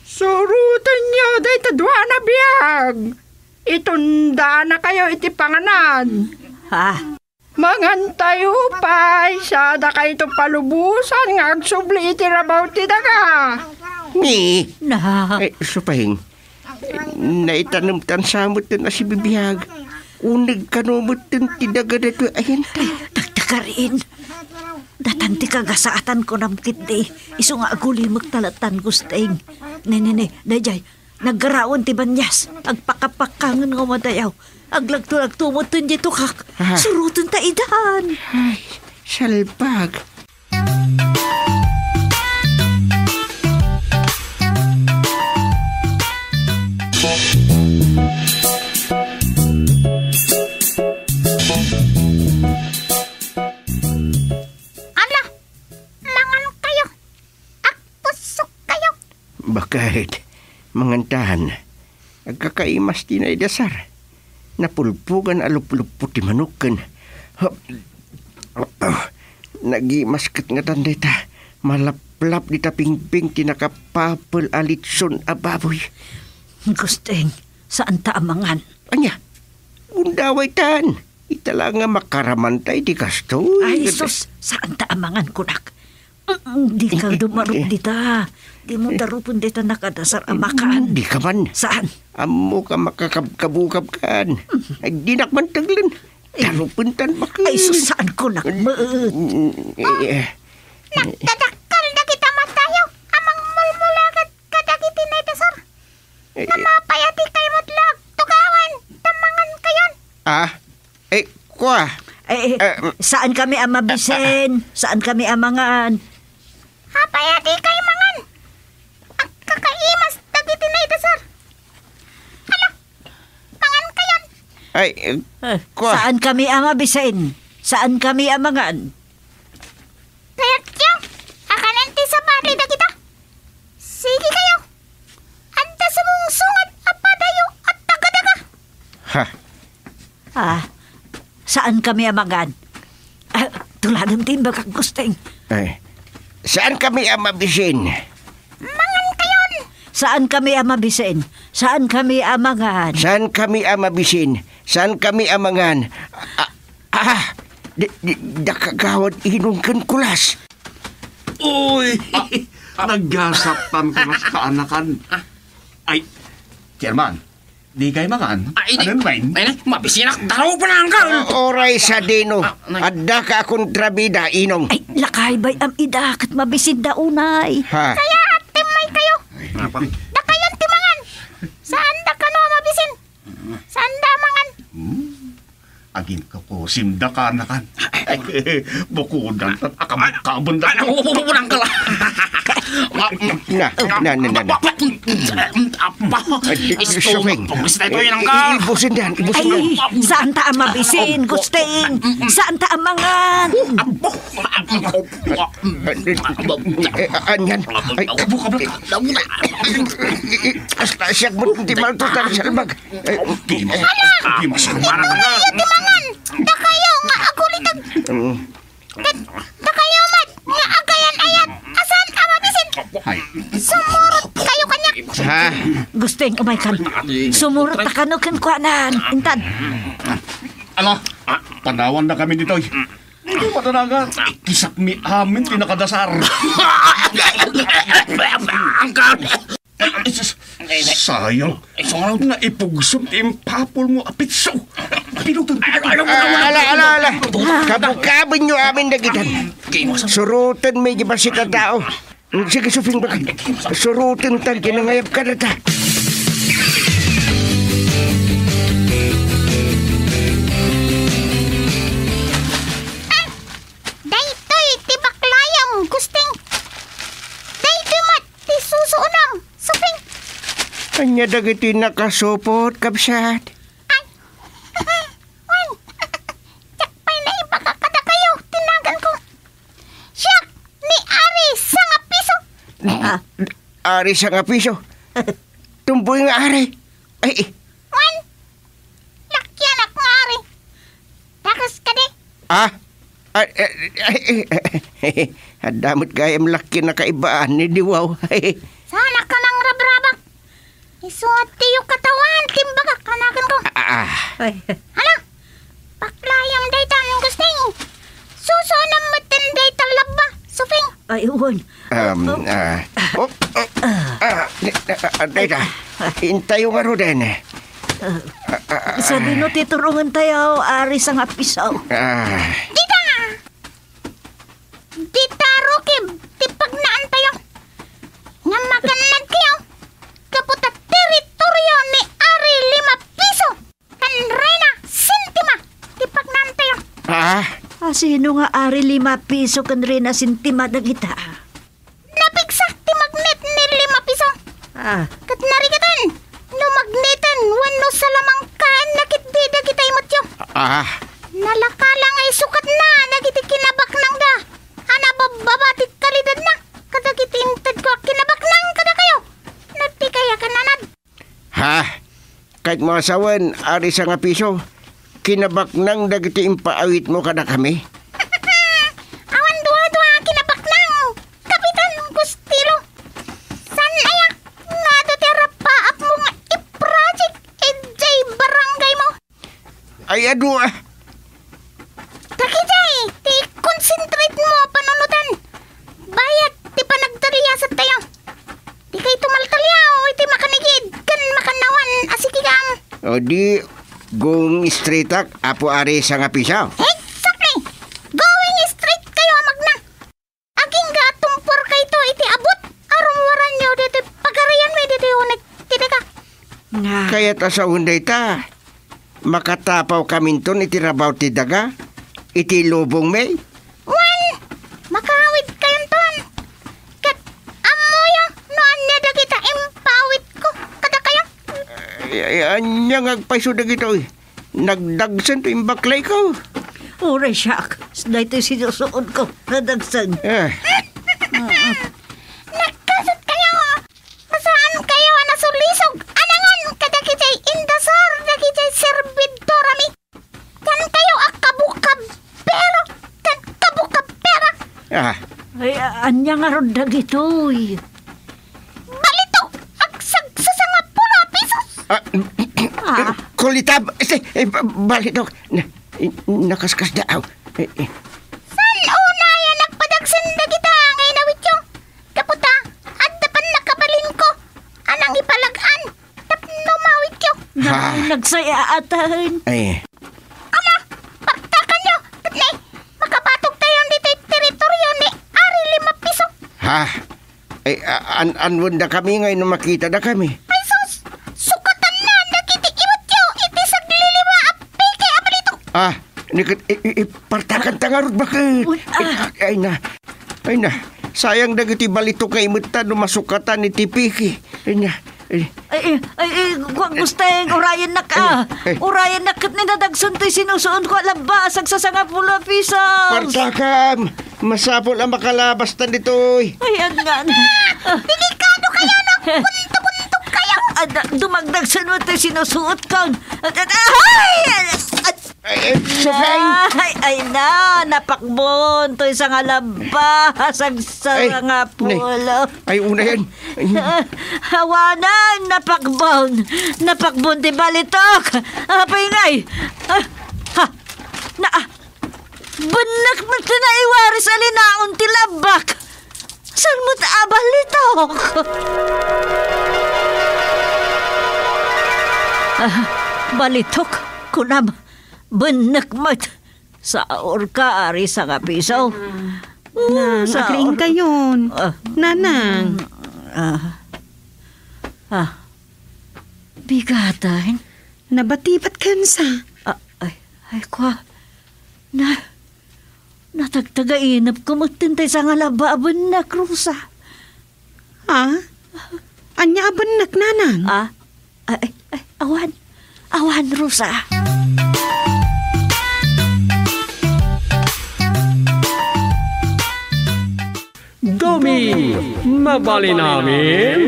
Surotenyo dayta dua a biag. Itundanakayo iti panganan. Ha? Mangantayo pay, sadakayto palubosan nga agsubli iti rabaw ti daga. Ni? Na. Ay, supahing. Naitanem tan sa metten a sibibiag. Uneg kano metten ti daga daytoy a hente. Tagtagarin. Datan ti kagasaatan kunam ketdi. Isu nga agulimek ta lattan, Gusteng. Ne, ne, ne, daydiay. Naggarawen ti banyas. Agpakapakkangen nga umadayaw. Aglagto-lagto metten diay tukak. Aha. Suroten ta idan. Ay, salbag. Ala, mangan kayo. Agpusok kayo. Baket, mangantan. Agkakaimas ti naidasar. Napulpugan a lupluppo ti manok ken, nagimas ket ngatan dayta malaplap dita pingping ti nakapapel a litson a baboy. Gusteng, saan ta a mangan. Ania? Gundaway tan. Ita la nga makaramanta iti kastoy. Ay, sus, saan ta a mangan, kunak. Mm, di ka dumarup dita. Di mo darupen dita nakadasar a makan. Di ka man. Saan? Ammo ka makakabkabukab kan. Ay, dinak man taglen. Darupen tan bakit? Ay, sus, saan kunak met. Mm, eh, eh. Nagdadakkel dagiti matayo a mangmulmulagat kadagiti naidasar. Eh, eh. Namapay a di kayo met la agtugawan, ta mangan kayon. Ah, eh, kua. Eh, eh, Eh, mm, saan kami a mabisen? Saan kami a mangan? Apay a di kayo mangan? Agkakaimas dagiti naidasar. Hala, mangan kayon. Ay, eh, Eh, kua. Saan kami a mabisen? Saan kami a mangan? Kayatyo, akanen ti sabali dagita. Sige kayo. Saan kami a mangan. Ah, tuladem ti imbagak, Gusting. Ay, saan kami a mabisin? Mangan kayon! Saan kami a mabisin? Saan kami a mangan? Saan kami a mabisin? Saan kami a mangan? Ah, ah, di, di, da Kagawad Inong ken Kulas. Uy! Ah, ah. Naggasatan ko nas kaanakan. Ay, Chairman, di kay mangan? Ay, di. Ano naman? Ay, na, mabisinak. Daro pa lang ka. Ah, oray sa dino. Ah, nay. Adda ka kontrabida, Inong. Ay, lakay bay am ida, ket mabisin da unay. Ha? Kaya, timmay kayo. Ay, napa? Dakayon ti mangan. Saan da kano a mabisin? Saan da mangan? Hmm. Agin kakusim da kanakan. Bukudan, tat akabot-kabon da. Ano, bububunan ka lang. Na, na, na, na, na. Apa, Ay, Isto, Sofing. Pagkis na ito, yan ang ka. Ibusin yan, ibusin yan. Ay, saan ta a mabisin, Gusting? Saan ta a mangan? Apo, apo, apo. Eh, eh, anyan. Ay, kabuk, kabuk. Asta siya mo, di man to tayo salbag. Ay, di mas, di mas. Ay, di mangan. Dakayo nga agulitag. Mm. Ket dakayo met nga agayan-ayat, a saan a mabisin? Ay. Sumurot kayo kaniak. Ha? Gusting, umay kan. Sumurot ta kano kenkuanan. Intan. Ala, panawan na kami ditoy. Hindi matanaga. Kisakmi amin ti nakadasar. Ay, sus, sayang. Naipugsom ti impapulmo a pitso. Pinuton. Ah, ala, ala, ala. Kabukaben yo amin dagitan. Suroten mi di bassit a tao. Sige, Sofing, bakit? Suroten tan kinangayap ka na ta. Daytoy ti baklayam, Gusting. Daytoy met ti susuonam, Sofing. Ania dagiti nakasupot, kabsat? Ay, wen, diak pay naibaga kadakayo ti naganko. Siak ni Ari Sangapiso. Ah. Ari Sangapiso? Tumboy nga ari. Ay, wen, lakianak nga ari. Dakas kadi. Ah? Ay, ay, ay, ay, adda met gayam lakki nakaibaan ni Diwaw. Saan a ka nangrabrabak? Isu a diyo katawan, timbagak, kanagan ko. Ah, ah. Ay. Hala, baklayam dayta, Gusting. Susuonam met dayta labba, Sofing. Ay, wen. Um, ah, oh, oh, ah, ah, ah, teka. Intayo ngaruden. Ah, ah, ah, Sadino ti turongentayo, Ari Sangapiso? Ah. Dita! Dita, Rukib, ti pagnaantayo. Nga makannagkayo, gapu ta teritorio ni Ari Lima Piso. Ken Reyna Sentima ti pagnaantayo. Ah? A, sino nga Ari Lima Piso ken Reyna Sentima dagita? Napigsa ti magnet ni Lima Piso. Ah. Ket narigaten, no magneten wenno salamangkaenna ketdi dagita imatyo. Ah. Nalaka la nga isukatna dagiti kinabaknangda a nababbaba ti kalidadna kadagiti intedko a kinabaknang kadakayo. Nagtikaya ken nanad. Ha? Kayatmo a sawen, Ari Sangapiso, kinabaknang dagiti impaawitmo kadakami? Awan dua-dua a kinabaknang, Kapitan Gustilo. Saan aya nga adu ti arapaapmo nga iproject idiay barangaymo? Ay, adu, ah. Dagitoy ti concentrate mo a panunotan. Bayat ti panagtaliasattayo. Dikayto maltaliaw iti makanigid ken makannawan a sikigam. O di, going straight ak, Apo Ari Sangapiso. Exactly! Going straight kayo a magna. Agingga a tumpor kayto iti abut a rummuaranyo ditoy pagarianmi ditoy uneg ti daga. Nga. Kayat a sawen dayta, makatapaw kaminton iti rabaw ti daga, iti lubongmi? Wen, makawid kayonton. Ket ammoyo no ania dagita impaawitko kadakayo? Ay, ay, ania nga agpayso dagitoy? Nagdagsen ti imbaklayko. Uray siak, daytoy sinusuotko, nadagsen. Eh. Nakasat kayo! Saan kayo a nasulisog a nangan kadagiti indasar dagiti serbidorami? Saan kayo a Ah. Ay, a-, ania ngarud dagitoy? Balitok, agsagsasangapulo a pesos. Ah, Ah. Kulitab, eh, eh, ba-, balitok. Na, i-, nakaskasdaaw. Eh, eh. Saan unay a nagpadagsen dagita nga inawityo? Gapu ta, adda pannakabalinko a nangipalag-an tapno mawityo. Ha? Nagsayaatan. Eh. Ama, partakanyo, ket ni, makabatogtayon ditoy teritorio ni Ari Lima Piso. Ha? Eh, a-, an-, anwendakami ngay no makitadakami. Ay sus! Sukatanna dagiti iwetyo iti saglilima a peke a balitok. Ah, ni ket, i-, i-, ipartakanta ngarud baket. Uy, ah. Eh, ay na. Ay na. Sayang dagiti balitok nga imetta no masukatan iti peke. Ay na. Ay. Ay, ay, ay, ay, kuan, Gusteng, urayennak, ah. Ay, ay. Urayennak ket ni nadagsen toy sinusuotko a labba a sagsasangapulo a piso. Partakam! Masapul a makalabastan ditoy. Ay, adnan. Delikado kayo, no? Buntok-buntok kayo. Ada, dumagdagsen met toy sinusuotkon. Ay! Ay! Ay, ay, Sofeng! Ay, ay na, napakbon toy sangalabba, sagsasangapulo. Ay, nay. Ay, unayen. Ay. Awanen, napakbon. Napakbon ti balitok. Apay ngay. Ah, ha, na, ah, bennek met ti naiwaris a linaon ti labbak. Saan met a balitok? Ah, balitok, kunam. Bennek met. Saurka, Ari Sangapiso. Nang, saur- agriingkayon. Ah. Nanang. Ah. Ah. Bigatan? Nabatibat kensa. Ah, ay, ay, kwa. Na, natagtagainepko met dayta sangalabba a bennek, Rosa. Ha? Ania a bennek, Nanang? Ah? Ay, ay, ay, awan. Awan, Rosa. Doming, mabalin amin?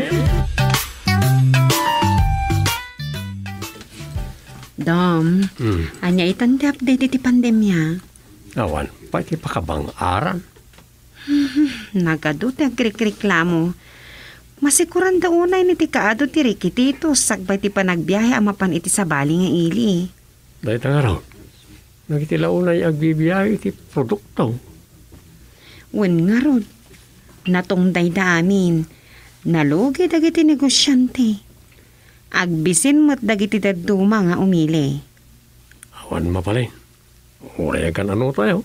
Dom, Hmm. Ania itan ti update iti pandemia? Awan pay ti pakabang-aran. Nagadu ti agrikreklamo. Masikuranda unay ni ti kaadu ti rikitito sakbay ti panagbiahe a mapan iti sabali nga ili. Dayta ngarud, dagiti la unay agbibiahe iti produkto. Wen ngarud, natungdayda amin. Nalugi dagiti negosiante. Agbisin met dagiti dadduma nga umili. Awan mabalin. Uray agan-anotayo,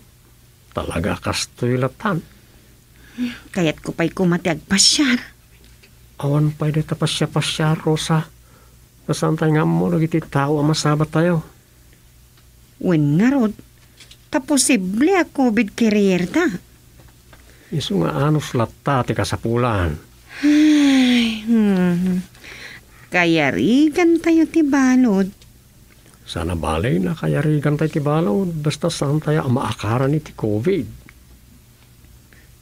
talaga a kastoy lattan. Kayatko pay koma ti agpasiar. Awan pay dayta pasia-pasiar, Rosa. Ta saantay nga ammo dagiti tao a masabattayo. Wen ngarud, ta posible a covid carrier ta. Isu nga anus latta ti kasapulan. Ay, hmm. Kayarigantayo ti balud. Saan a bale, nakayarigantayo ti balud, basta saantayo a maakaran iti covid.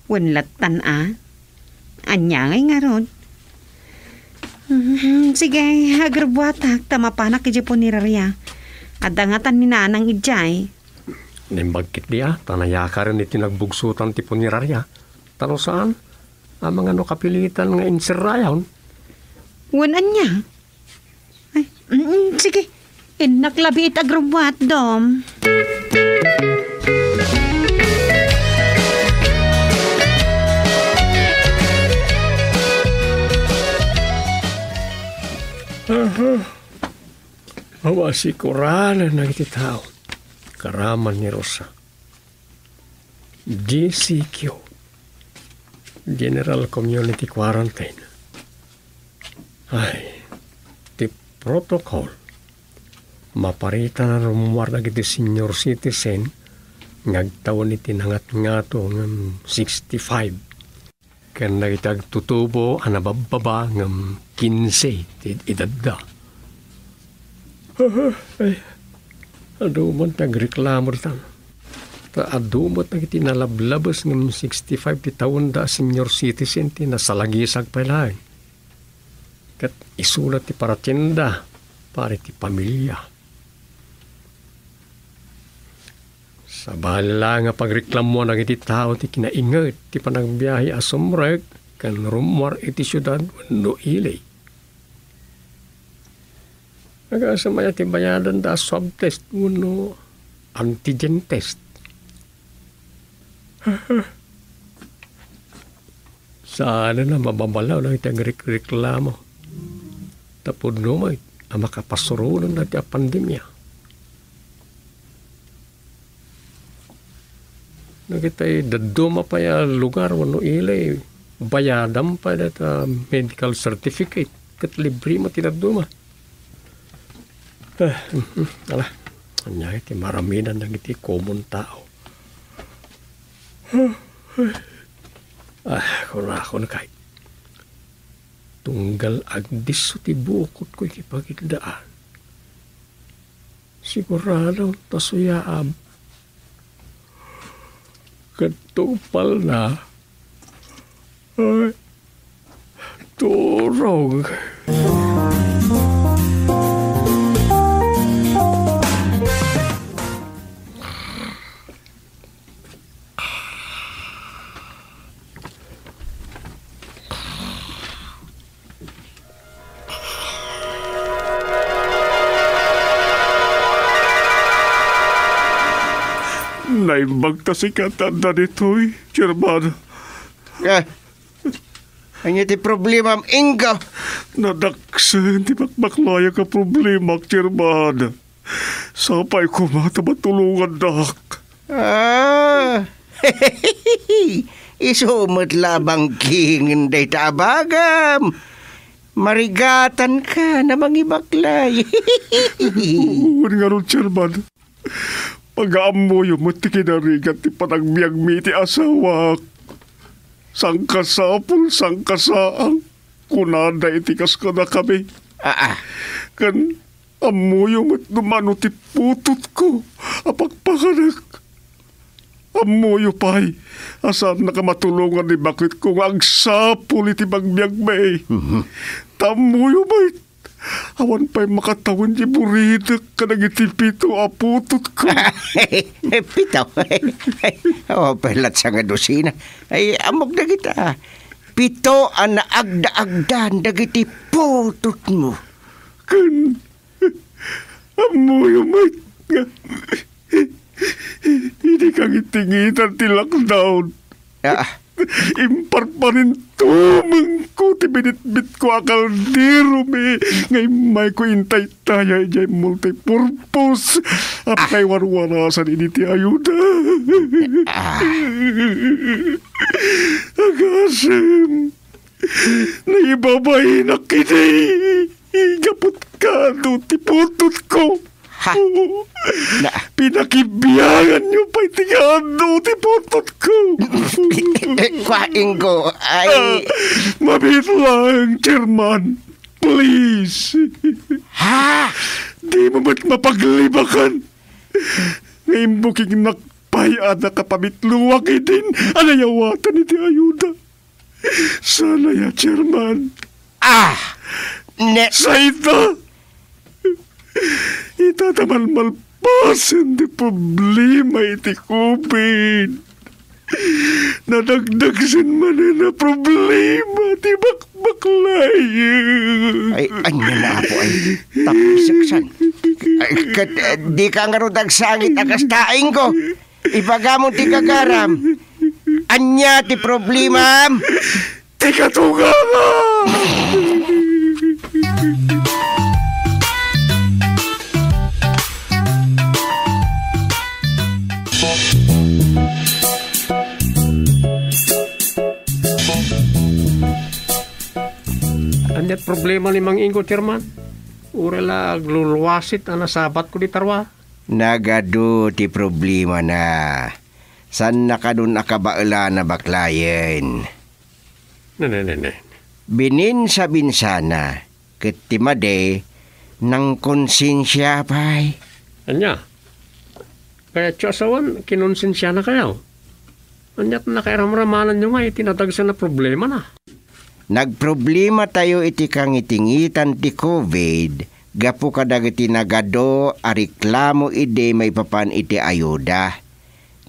Wen lattan a. Ania ngay ngarud? Hmm, sige, agrubuatak ta mapanak idiay puneraria. Adda ngatan ni Nanang idiay. Naimbag ketdi a, ta nayakaren iti nagbugsotan ti puneraria. Ta no saan, amangan no kapilitan nga inserrayon. Wen ania? Ay, mm, sige. Innak labi iti agrummuat, Dom. Aha. Awan sikuranan dagiti tao. Karaman ni Rosa. G C Q, General Community Quarantine. Ay, ti protocol, maparitan a rummuar dagiti senior citizen nga agtawen iti nangatngato ngem sixty-five. Ken dagiti agtutubo a nababbaba ngem kinse ti edadda. Ay, adu met ti agreklamo ditan. Ta adu met dagiti nalablabes ngem sixty-five ti taonda a senior citizen ti nasalagisag pay laeng. Ket isuna ti paratienda para iti pamilia. Sabali la nga pagreklamoan dagiti tao ti kinainget ti panagbiahe a sumrek ken rummuar iti siudad wenno ili. Agasem aya ti bayadanda a swab test wenno antigen test? Saan a mababalaw dagiti agrekreklamo ta pudno met a makapasuronan dayta a pandemia. Dagiti dadduma pay a lugar wenno ili, bayadan pay dayta medical certificate ket libre met ti dadduma. Ah, mhm, ala. Ania ti maaramidan dagiti common tao? Ah, kunakon kay, tunggal agdisso ti bukotko iti pagidaan, sigurado ta suyaab. Ket tungpalna, ay, turog. Naimbag ta sika ti adda ditoy, Chairman. Eh, ania ti problemam, Ingo? Nadaksen ti bakbaklayak a problemak, Chairman. Sapay koma ta matulongandak. Ah, isu met la a bangkingen dayta a bagam. Marigatanka a mangibaklay. Wen ngarud, Chairman, pagaammoyo met ti kinarigat ti panagbiagmi iti asawak. Sangkasapul, sangkasaang, kunada iti kas kadakami. Aa. Ken ammoyo met no mano ti putotko a pakpakanek. Ammoyo pay a saannak a matulongan ni baketko nga agsapul iti pagbiagmi. Mhm. Ta ammoyo met, awan pay makatawen ti buridek kadagiti pito a putotko. Pito? O, pay latsa nga dosina. Ay, ammok dagita. Pito a naagda-agdan dagiti putotmo. Ken ammoyo met nga idi kangitingitan ti lockdown, ah, imparparintumengko ti binitbitko a kalderomi nga immayko intaytaya idiay multipurpose a, ah, pagaywarwarasan idi ti ayuda. Ah. Agasem, naibabainak idi gapu kano ti putotko. Ha? Na- Pinakibianganyo pay ti kano ti putotko. Kua, Ingo, ay. Ah, mabiit lang, Chairman. Please. Ha? Dimo met mapaglibakan nga imbukignak pay a nakapamitluak idin a nayawatan iti ayuda. Saan aya, Chairman? Ah! Ne- Sa ita, ita ta malmalpasen ti problema iti covid, nadagdagsen manen a problema ti bakbaklay. Ay, ania na, Apo, ay, tapno seksan. Ay, ket, eh, dika ngarud agsangit a kasta, Ingo. Ibagamon ti gagaram. Ania ti problemam? Ti katunganga! Ania ti problema ni Mang Ingo, Chairman? Uray la agluluasit a nasabatko dita rua. Nagadu ti problemana. Saanna kadun a kabaelan a baklayen. Ne, ne, ne, ne. Bininsabinsana, ket ti madi, nangkonsensia pay. Ania? Kayatyo a sawen, kinonsensianakayo? Ania ti nakairamramananyo ngay iti nadagsen a problemana? Nagproblematayo iti kangitingitan ti covid gapu kadagiti nagadu a reklamo idi maipapan iti ayuda.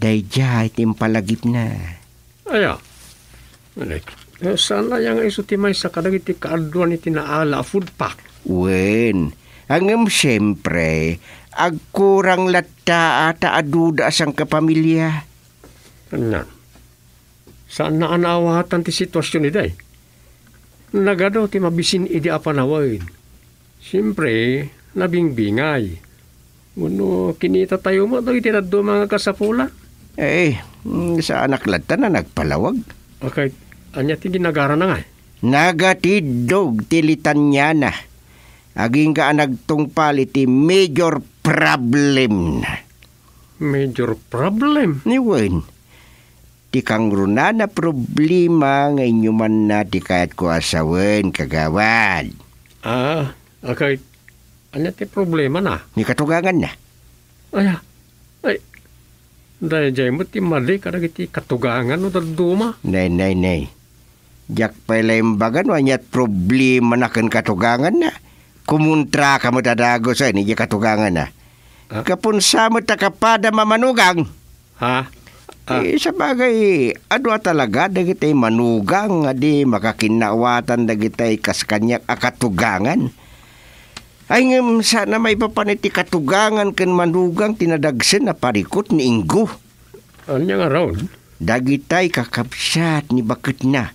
Daydiay ti impalagipna. Aya? Eh, saan aya nga isu ti maysa kadagiti kaaduan iti naala a food pack? Wen, ngem siempre, agkurang latta a ta aduda a sangkapamilia. Ania? Saanna a naawatan ti situasion idi? Nagadu ti mabisin idi a panawen. Siempre, nabingbingay. Wenno kinitatayo met dagiti dadduma nga kasapulan? Eh, mm, saanak latta a nagpalawag. Okay, ania ti ginagarana ngay? Nagatiddog ti litaniana. Agingga a nagtungpal iti major problem. Major problem? Ni wen, ti kangrunana problema nga inyumanna ti kayatko a sawen, kagawad. Ah, okay. Ania ti problemana? Ni katuganganna. Aya, ay, daydiay met ti madi kadagiti katugangan no dadduma. Nay, nay, nay. Diak pay la imbaga no aniat problemana ken katuganganna. Kumuntraka met a dagus, ay, ni diay katuganganna. Ah? Gapu sa met a kapadam a manugang. Ha? Ah. Eh, sabagay, adu a talaga dagiti manugang nga di makakinnaawatan dagiti kas kaniak a katugangan. Ay, ngem saan a maipapan iti katugangan ken manugang ti nadagsen a parikut ni Ingo. Ania ngarud? Dagitay kakabsat ni baketna,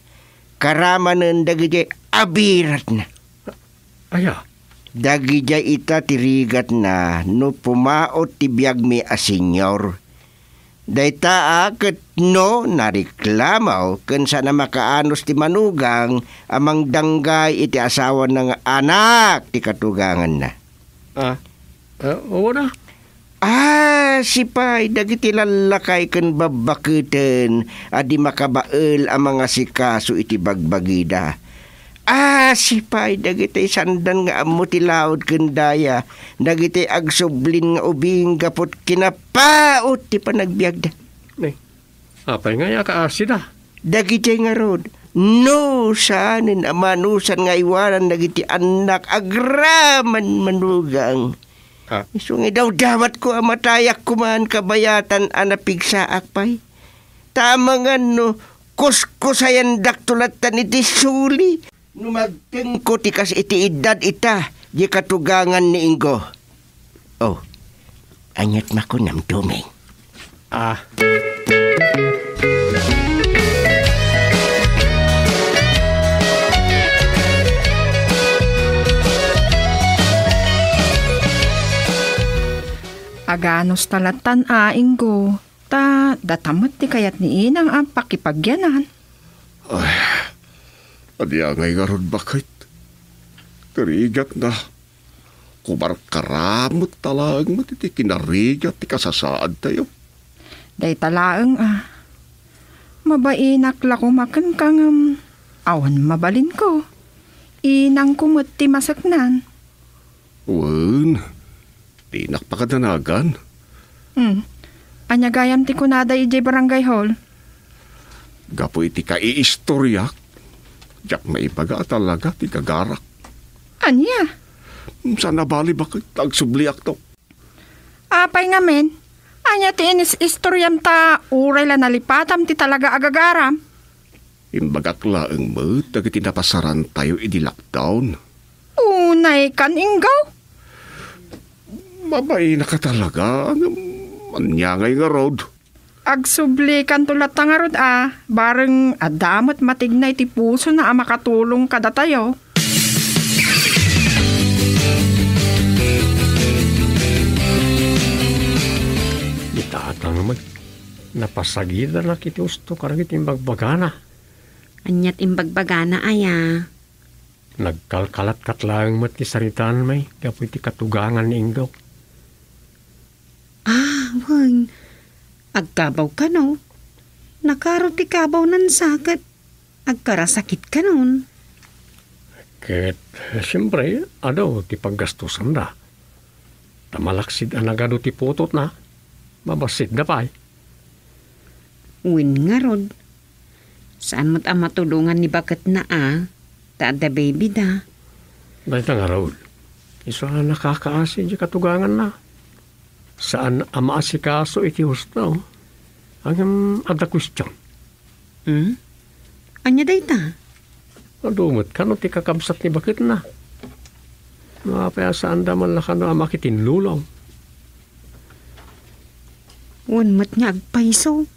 karamanen dagidiay abiratna. Aya? Dagidiay ita ti rigatna no pumaut ti biagmi a senior. Dayta a ket no nareklamo ken saan a makaanus ti manugang a mangdanggay iti asawana nga anak ti katuganganna. Ah, ah, wen a? Ah, sipaay dagiti lallakay ken babbaketen a di makabael a mangasikaso iti bagbagida. Ah, sipaay dagiti saandan nga ammo ti laud ken daya, dagiti agsublin nga ubing gapu ti kinapaut ti panagbiagda. Ni, apay nga aya kaasida? Dagiti ngarud, no saanen a manusan nga aywanan dagiti annak agraman manugang. Ah. Isu nga idawdawatko a matayak koman kabayatan a napigsaak pay. Ta amangan no kuskusayandakto lattan iti suli no magtengko ti kas iti iddad ita di katugangan ni Ingo. Oh, aniat makunam, Doming? Ah. Aganus ta lattan a, Ingo, ta data met ti kayat ni inang a pakipagyanan. Ay, ania ngay ngarud, baket? Ti rigatna, kumarkaramut ta laeng met iti kinarigat ti kasasaadtayo. Dayta laeng a. Mabainak la koma kenka ngem awan mabalinko. Inangko met ti maseknan. Wen, dinak pakadanagan. Hmm. Ania gayam ti kunada idiay barangay hall? Gapu iti kaiistoriak, diak maibaga a talaga ti gagarak. Ania? Saan a bali, baket, ta agsubliakto. Apay ngamin? Ania ti inis-istoriam ta uray la nalipatam ti talaga a gagaram? Imbagak laeng met dagiti napasarantayo idi lockdown. Unay kan, Ingo? Mabainak a talaga, ngem ania ngay ngarud? Agsublikanto latta ngarud a, bareng adda met matignay ti pusona a makatulong kadatayo. Ni tatang met, napasagidanak iti usto kadagiti imbagbagana. Ania ti imbagbagana aya? Nagkalkalatkat laeng met ti saritaan, may, gapu iti katugangan ni Ingo. Ah, wen. Agkabaw kano. Nakaro ti kabawnan sa ket agkarasakit kanon. Ket, siempre, adu ti paggastosanda. Ta malaksid a nagadu ti putotna, mabassit da pay. Wen ngarud, saan met a matulongan ni baketna a, ta adda baby da. Dayta ngarud, isu a nakakaasi di katuganganna. Saan a maasikaso iti husto. Ngem adda question. Hmm? Ania dayta? Adu met kano ti kakabsat ni baketna? No apay a saanda man la kano a makitinnulong? Wen met nga agpayso.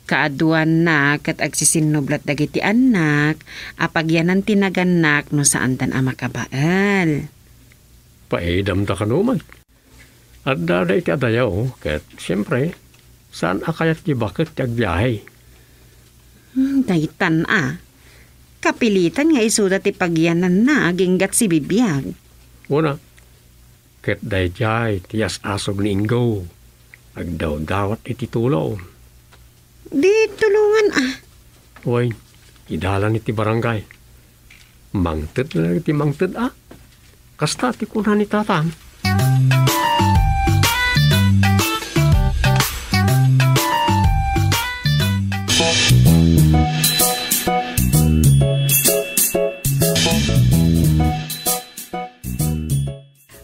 Kaaduanna ket agsisinnublat dagiti annak a pagyanan ti nagannak no saandan a makabael. Paidamda kano met. Adda da iti adayo, ket siempre, saan a kayat ti baket ti agbiahe. Hmm, daytan a. Kapilitan nga isuda ti pagyananna aginggat sibibiag. Una, ket daydiay ti as-asog ni Ingo. Agdawdawat iti tulong. Di tulongan a. Wen, idalan iti barangay. Mangted na lang iti mangted a. Kasta ti kuna ni tatang.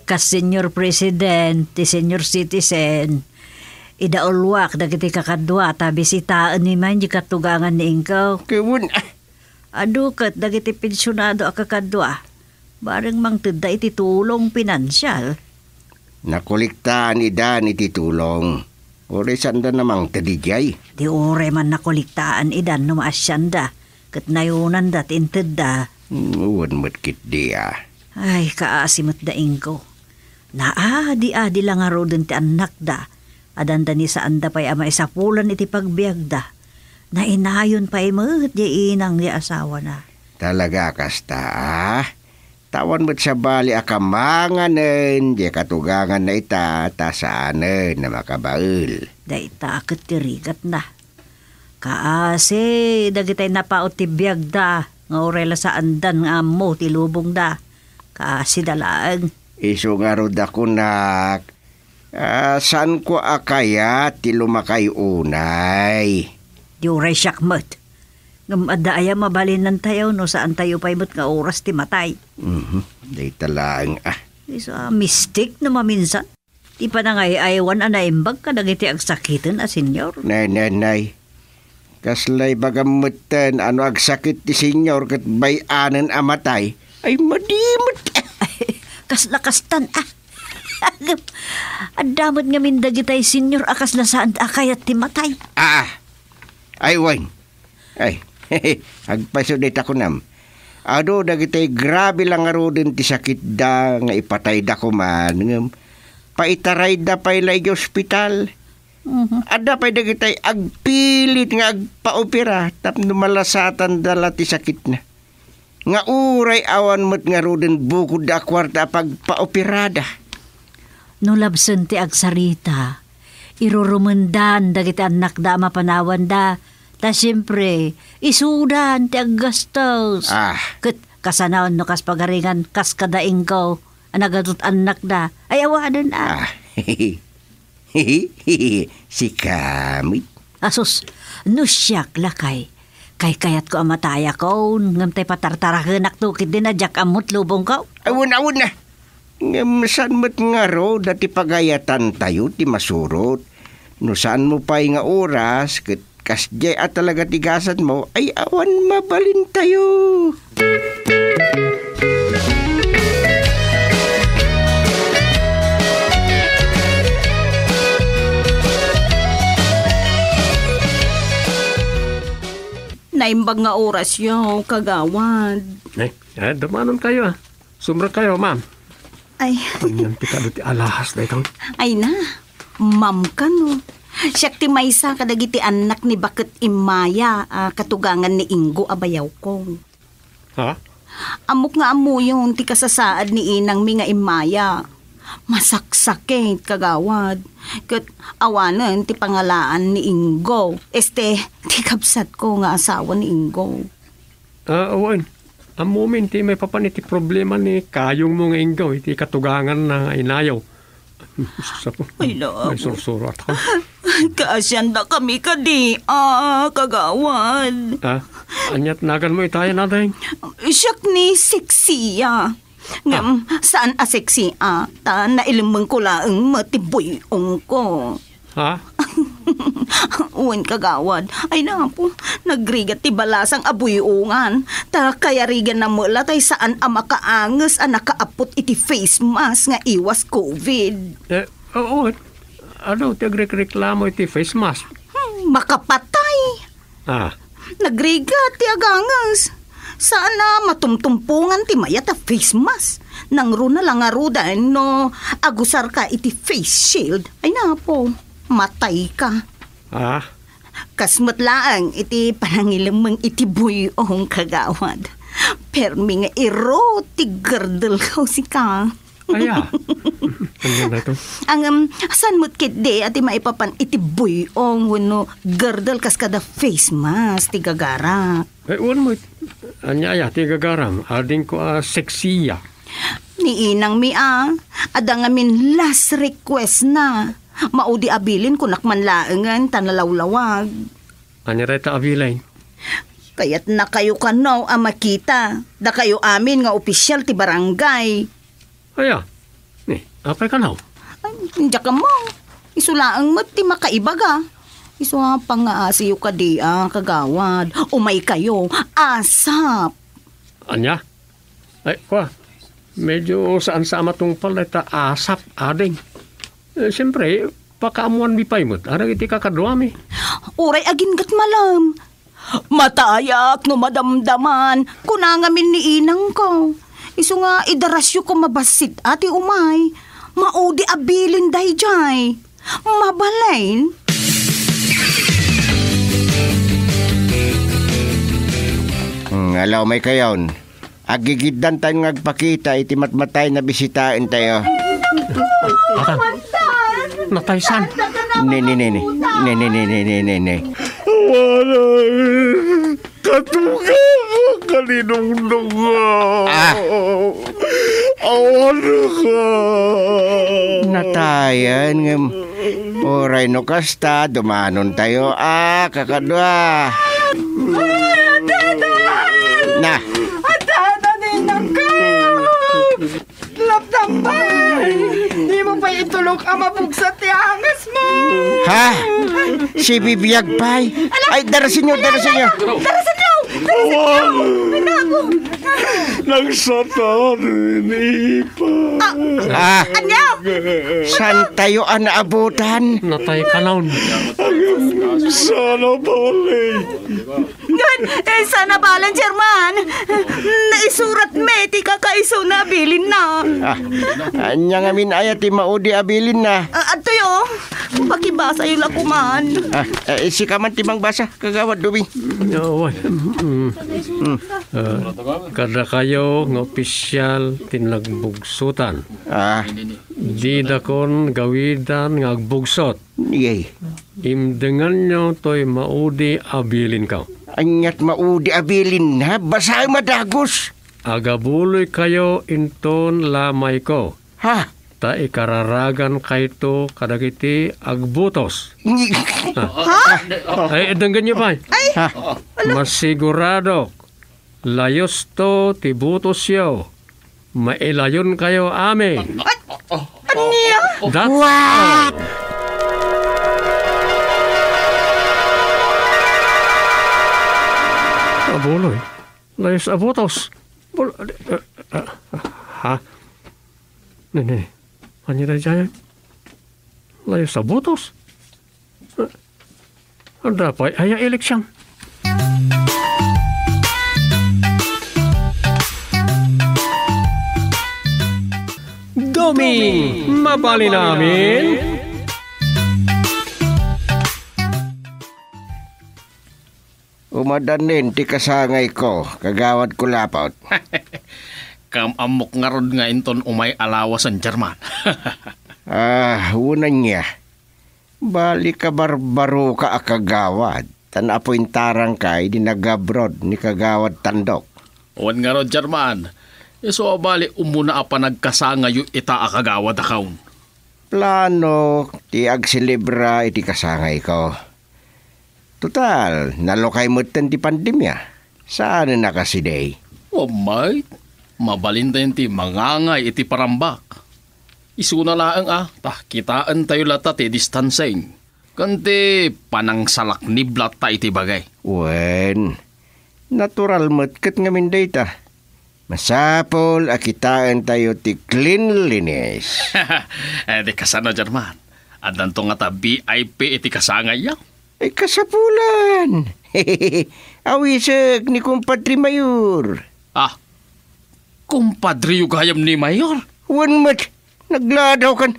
Kas Senior President ti senior citizen, idauluak dagiti kakadua ta bisitaenmi man di katugangan ni Ingo. Ket wen, ah, adu ket dagiti pensionado a kakadua, bareng mangtedda iti tulong pinansial. Nakolektaan idan iti tulong. Uray saanda a mangted idiay. Di uray man nakolektaan idan no maasianda, ket nayonanda ti intedda. Hmm, wen met ketdi a. Ay, kaasi met da Ingo. Naadi-adi la ngaruden ti annakda. Adanda ni saanda pay a maisapulan iti pagbiagda. Nainayon pay met di inang di asawana. Talaga a kasta, a? Awan met sabali a kamanganen di katuganganna ita ta saanen a makabael. Dayta ket ti rigatna. Kaasi dagitay napaut ti biagda nga uray la saandan nga ammo ti lubongda. Kaasida laeng. Isu ngarud a kunak, ah, saanko a kayat ti lumakay unay. Di uray siak met. Ngem adda aya mabalinantayo no saantayo pay met nga oras ti matay? Mhm. Dayta laeng, ah. Isu a mistik no maminsan. Ti panangay-aywan a naimbag kadagiti agsakiten a senior. Nay, nay, nay. Kasla ibagam metten a no agsakit ti senior ket bay-anen a matay, ay madi met. Kasla kastan, ah. Adda met ngamin dagitay senior a kasla saan a kayat ti matay. Ah, ay wen. Ay, agpayso dayta kunam. Adu dagitay grabe la ngaruden ti sakitda nga ipatayda koman, ngem paitarayda pay la idiay ospital. Mhm. Adda pay dagitay agpilit nga agpaopera tapno malasatanda la ti sakitna. Nga uray awan met ngaruden bukodda a kuarta a pagpaoperada. No labsen ti agsarita, irurumendan dagiti annakda a mapanawanda, ta siempre, isudan ti aggastos. Ah. Ket kasano no kas pagaringan kas kada Ingo a nagadut annakda ay awanen a. Ah. Sika met. Asus, no siak lakay, kaykayatko a matayakon, ngem tay patartarakenakto ketdi a diak ammo ti lubongko. Awan, awan na. Ngem saan met ngarud a ti pagayatantayo ti masurot. No saanmo pay nga oras, ket kasdiay a talaga ti gasatmo, ay awan mabalintayo. Naimbag nga orasyo, kagawad. Ay, ay, dumanon kayo, ah. Sumrek kayo, ma'am. Ay. Anian ti kado ti alahas daytoy? Ay na, ma'am kano. Siak ti maysa kadagiti annak ni baket immaya a katugangan ni Ingo a bayawko. Ha? Ammok nga ammoyon ti kasasaad ni inangmi nga immaya. Masaksakit, kagawad. Ket awanen ti pangalaan ni Ingo. Este, ti kabsatko nga asawa ni Ingo. Ah, wen. Ammomin ti maipapan iti problema ni kayongmo nga Ingo iti katuganganna nga inayo. Sus, apo. Ay, love. Ay, sursuro, atak. Kaasiandakami kadi, ah, kagawad. Ah, aniat naganmo itayan, ading? Siak ni Sexia. Ngem, ah, saan a sexy, ah, ta nailemmengko laeng met ti buy-ongko. Ha? Wen, kagawad. Ay, napo, nagrigat ti balasang a buy-ongan. Ta kayariganna met la tay saan a makaanges a nakaappot iti face mask nga iwas covid. Eh, oo. Adu ti agrekreklamo iti face mask. Hmm, makapatay. Ah. Nagrigat ti aganges. Saan a matumtumpongan ti mayat a face mask. Nangruna la ngaruden no agusarka iti face shield. Ay, napo, matayka. Ah? Kas met laeng iti panangilemmeng iti buy-ong, kagawad. Permi nga irot ti gerdelko, sika. Aya. Ania daytoy? Ngem, saan met ketdi a ti maipapan iti buy-ong wenno girdle kas kada face mask ti gagarak? Eh, wen met. Ania aya ti gagaram? Adingko a seksiya. Ni inangmi a, adda ngamin last request na. Maudi a bilin kunak man laengen ta nalawlawag. Ania dayta a bilin? Kayatnakayo kano a makita. Dakayo amin nga opisial ti barangay. Aya? Ni, apay kano? Ay, diak ammo. Isu laeng met ti makaibaga. Isu a pangngaasiyo kadi a, kagawad. Umaykayo. Asap. Ania? Ay, kua, medyo saan sa a matungpal dayta asap, ading. Eh, siempre, pakaammuanmi pay met, adagiti kakaduami. Uray agingga malem. Matayak no madamdaman, kuna ngamin ni inangko. Isu nga idarasyo ko mabassit a ti umay. Maudi a bilin daydiay. Mabalin? Hmm, ala, umaykayon. Agigiddantayo nga agpakita iti matmatay nga bisitaentayo. Atan? Nataysan? Ne, ne, ne, ne. Ne, ne, ne, ne, ne, ne, ne. Awanan, katuga, kalinungdunga. Ah. Awan ka. Natayan ngem. Uray no kasta, dumanontayo a kakadua. Ay, adda, adda! Na. Adda, adda, ninang ko! Laptang pay! Di mo pay itulok a mabugsat ti angesmo! Ha? Sibibiag pay? Ay, darasenyo, darasenyo! Darasenyo! Darasenyo! Ay, naku! Nagsatan ni Ipa. Ah. Ah. Ania? Santayo a naabutan? Natay kanon. Agam sana balik. Ngem, eh, sana balen, German. Naisuratmi ti kakaisuna a bilinna. Ah, ania ngamin aya ti maudi a bilinna? Ah, adtoyo. Pakibasayo la koman. Ah, eh, sika man ti mangbasa, Kagawad Domi. Awan. Mm. Mm. Ah, kadakayo nga opisial ti nagbugsotan. Ah. Didakon gawidan nga agbugsot. Yay. Imdenganyo toy maudi a bilinko. Aniat maudi a bilin, ha? Basaem a dagus. Agabuloykayo inton lamayko. Ha? Ta ikararagan kayto kadagiti agbutos. Ni- Ha? Ha? Ay, denggenyo pay. Ay! Ha? Masiguradok, layosto ti butosyo. Mailayonkayo amin. Ay! Ania? That's What? all. Abuloy. Layos a butos. Bul-, eh, eh, ha? Ne, ne, ne. Ania daydiay? Layos a butos? Eh, adda pay aya eleksyon? Doming, mabalin amin? Umadanin ti kasangayko, Kagawad Kulapot. Kam-ammok ngarud nga inton umay a lawasen, German. Ah, wen ania. Bali, kabarbaroka a kagawad, ta naapoy intarangka idi nag-abroad ni Kagawad Tandok. Wen ngarud, German. Isu a bali umuna a panagkasangayo ita a kagawad a kaon. Plano ti agselebra iti kasangayko. Total, nalukay metten ti pandemia. Saanen a kasidi. Wa met, mabalintayon ti mangangay iti parambak. Isuna laeng a, ta kitaentayo latta ti distancing. Ken ti panangsalaknib latta iti bagay. Wen, natural met ket ngamin dayta. Masapul a kitaentayo ti cleanliness. Eh, di kasano, German? Addanto ngata V I P iti kasangayyo? Ay, kasapulan. Awisek ni Kumpadre Mayor. Ah, kumpadreyo gayam ni Mayor? Wen met, nagladaw kan.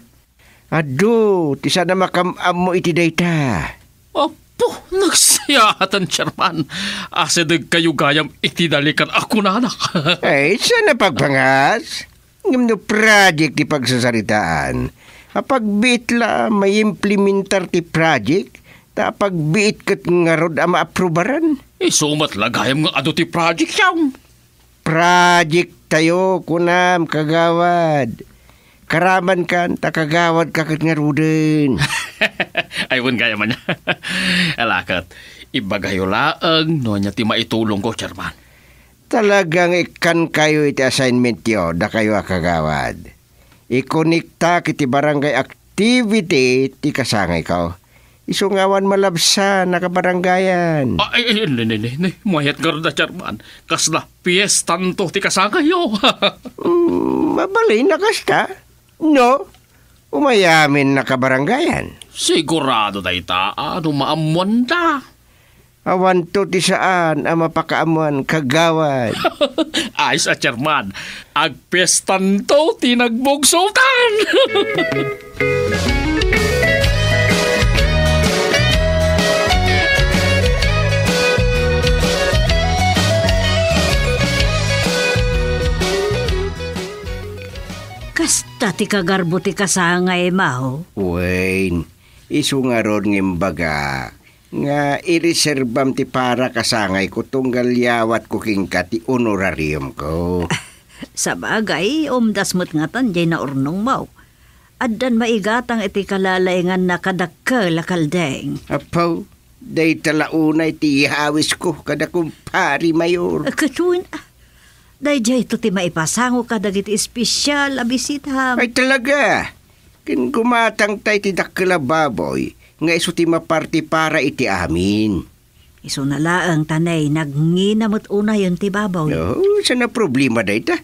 Adu, ti saan a makam-ammo iti dayta. Apo, nagsayaatan, Chairman. Asidegkayo gayam iti nalikan a kunana. Ay, saan a pagpangas? Ngem no project ti pagsasaritaan, apagbiit la maimplementar ti project, ta apagbiit ket ngarud a maaprubaran. Isu met la gayam nga adu ti project, siam. Project tayo, kunam, kagawad. Karamankan, ta kagawad ka ket ngaruden. Ay, wen gayam ania. Ala ket, ibagayo laeng no ania ti maitulongko, Chairman. Talagang ikkankayo iti assignmentyo, dakayo a kagawad. Ikonektak iti barangay activity ti kasangayko. Isu nga awan malabsan a kabarangayan. Ah, ay, ay, ne, ne, ne, ne. Mayat ngarud a, Chairman. Kasla piestanto ti kasangayyo. Mm, mabalin a kasta. No? Umayamin a kabarangayan. Sigurado dayta, a, no maammoanda. Awanto ti saan a mapakaammoan, kagawad. Ayos a, Chairman. Agpiestanto ti nagbugsotan! Kasta ti kagarbo ti kasangay, Mao? Wen, isu ngarud nga imbaga nga ireserbam ti para kasangayko tunggal yawatko kenka ti honorariumko. Sabagay, umdas met ngatan diay naurnongmo. Addan maigatang iti kalalainganna kadakkel a kaldeng. Apo, dayta la unay ti iyawisko kada kumpari Mayor. Ket wen, ah, daydiayto ti maipasango kadagiti espesial a bisitam. Ay, talaga? Ken gumatangta iti dakkel a baboy nga isu ti maparti para iti amin. Isuna laeng ta nay nagngina met unayen ti baboy. No, saan a problema dayta?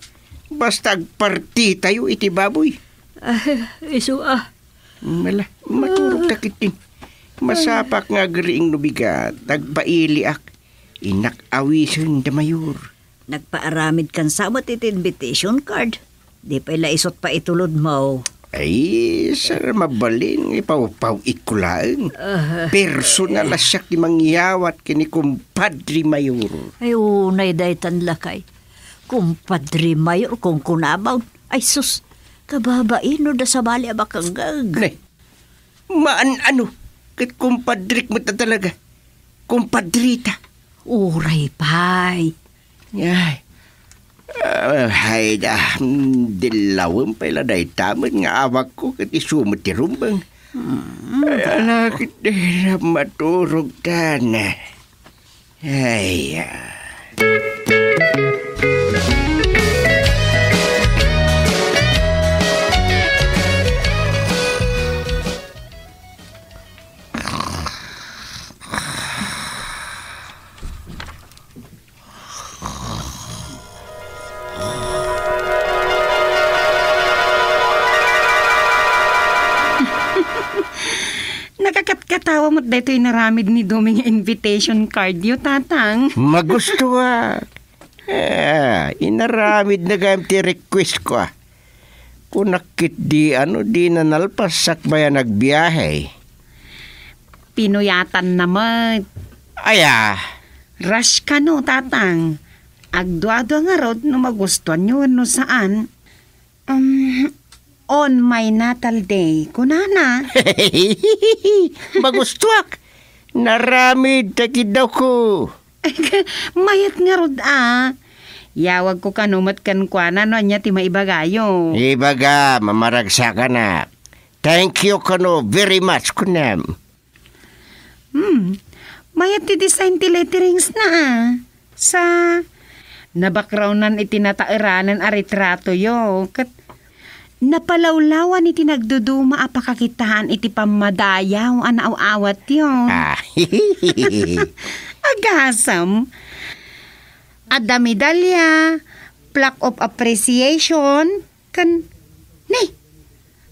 Basta agpartitayo iti baboy. Ah, isu a. Mala, maturog ta ketdin. Masapak nga agriing no bigat, agpailiak. Innak awisen da Mayor. Nagpaaramidkan sa met iti invitation card. Di pay la isut' pa itulodmo. Ay, saan a mabalin nga ipawpaw-itko laeng. Ah. Personal a siak ti mangyawat ken ni Kumpadre Mayor. Ay, unay daytan lakay. Kumpadre Mayor, kunkunamon. Ay, sus, kababain no da sabali a makangngeg. Ne, maan-ano, ket kumpadrek met a talaga. Kumpadrita. Uray pay. Ay. Ah, ay da, mm, dillawen pay la dayta met nga awagko ket isu met ti rumbeng. Mm. Ay, ala ket di la maturog tan. Ay, ah. Nakakatkatawa met daytoy inaramid ni Domi nga invitation card yo, Tatang. Magustuak. Ah, inaramid na gayam ti request ko, ah. Kunak ketdi, ano, di na nalpas sakbay a nagbiahe. Pinuyatanna met. Aya? Rush kano, Tatang. Agduadua ngarud no magustuanyo wenno saan. Um, on my natal day, kunana. Magustuak. Naramid ta kiddawko. Mayat ngarud a. Yawagko kano met kenkuana no ania ti maibagayo. Ibaga, mamaragsakanak. Thank you kano very much, kunam. Hmm. Mayat ti design ti letterings na, ah. Sa nabackgroundan iti nataeranen a retrato yo. Ket Napalawlawan iti nagduduma a pakakitaan iti pammadayaw a naaw-awatyo. Ah. Agasem, adda medalya, plaque of appreciation, ken, ne,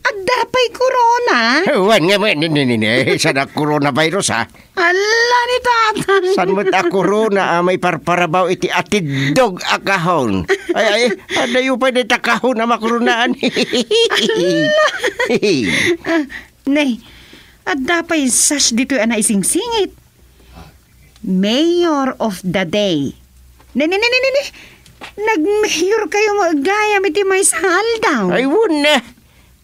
adda pay korona. Wen nga, wen, ni, ni, ni, ni, saan a coronavirus, ha? Ala ni Tatang. Saan met a korona a maiparparabaw iti atiddog a kahon? Ay, ay, adayo pay dayta kahon a makoronaan. Ala. Ah, ne, adda pay sash ditoy a naisingsingit. Mayor of the day. Ne, ne, ne, ne, ne, ne. Nag-mayor kayo mo gayam iti maysa nga aldaw. Ay, wen, eh.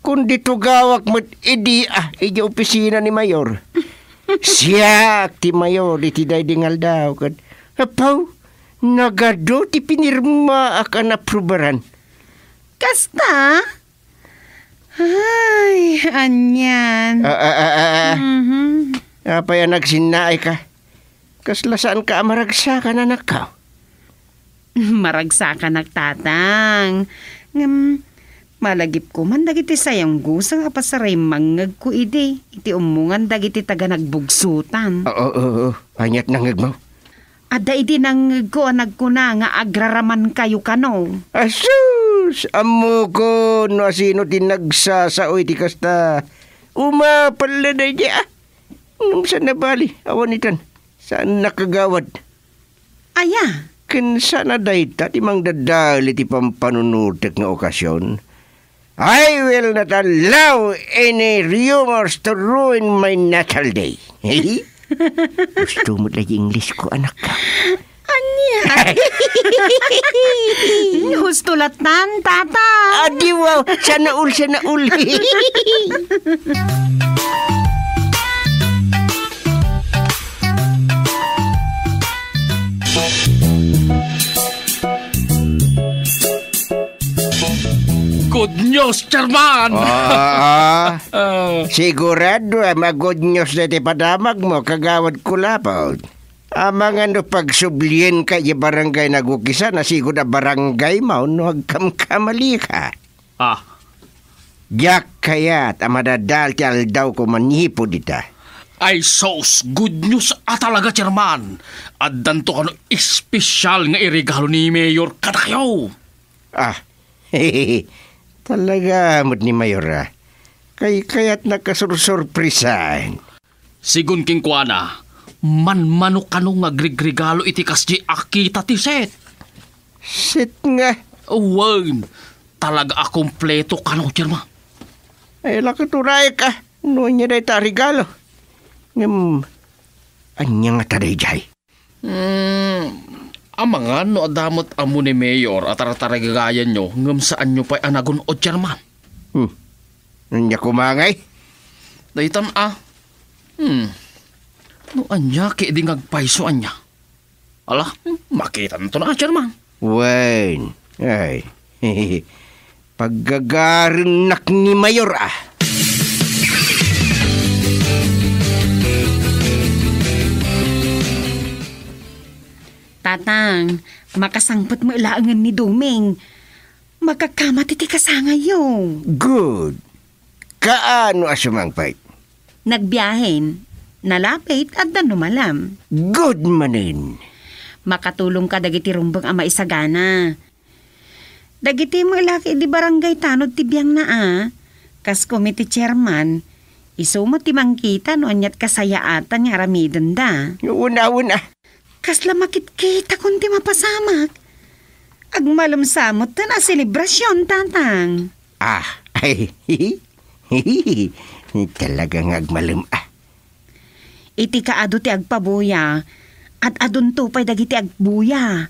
Kundi tugawak met idi, ah, iti opisina ni Mayor. Siak ti Mayor iti daydi nga aldaw, ket, apaw, nagadu ti pinirmaak a naaprubaran. Kasta? Ay, anian. Ah, ah, ah, ah, ah. Mhm. Apay a nagsinnaay ka? Kasla saan ka a maragsakan, anakko? Maragsakanak, Tatang. Ngem, malagipko man dagiti sayanggusang a pasaraymangngegko idi, iti ummungan dagiti taga nagbugsutan. Oo, oo, oo. Aniat nangngegmo? Adda idi nangngegko a nagkuna nga agraramankayo kano. Asus! Ammoko no asino ti nagsasao iti kasta. Umapal na daydi, ah. Ngem saan a bali, awan itan. Saan nakagawad? Aya? Ken saan a dayta ti mangdadael iti pampanunotek nga okasion? I will not allow any rumors to ruin my natal day. Gusto mo lagi English ko, anak ka? Ania? Husto latan, Tata. Adi, wow. Sana all, sana all. Good news, Chairman! Ah, ah. Ah. Sigurado, ah, ma-good news na ti padamag mo, Kagawad Kulapot. Amangan no pagsublien ka iti barangay nagukisan, a sigud a barangay mo no agkamkamali ka. Ah. Diak kayat a madadael ti aldaw ko manipud ita. Ay sus, good news a talaga, Chairman. Addanto kano espesyal nga iregalo ni Mayor kadakayo. Ah, talaga met ni Mayor, ah. Kay kayat nakasursurprisaen. Sigun kenkuana, manmano kano nga agrigregalo iti kasdi a kita ti set. Set nga? Wen, talaga a kompleto kano, Chairman. Ay, la ket uray ka, no ania dayta a regalo. Ngem, ania ngata daydiay? Hmm, amangan no adda met ammo ni Mayor a tartarigagayanyo ngem saanyo pay a nagun-od, Chairman. Hmm. Ania koma ngay? Daytan a. Hmm. No ania ketdi nga agpayso ania? Ala, hmm, makitanto na, Chairman. Wen, ay. Paggagarennak ni Mayor, ah. Tatang, makasangpet met laengen ni Doming. Makakamat iti kasangayyo. Good. Kaano a sumangpet? Nagbiahen. Nalapit, adda no malam. Good manen. Makatulong ka dagiti rumbeng a maisagana. Dagiti met la ket idi barangay tanod ti biangna a. Kas koma iti chairman, isu met ti mangkita no aniat kasayaatan nga aramidenda. Una, una. Kasla makitkitakon ti mapasamak. Agmalem sa metten a selebrasion, Tatang. Ah, ay, talaga nga agmalem, ah. Iti kaadu ti agpabuya, ad-adunto pay dagiti agbuya.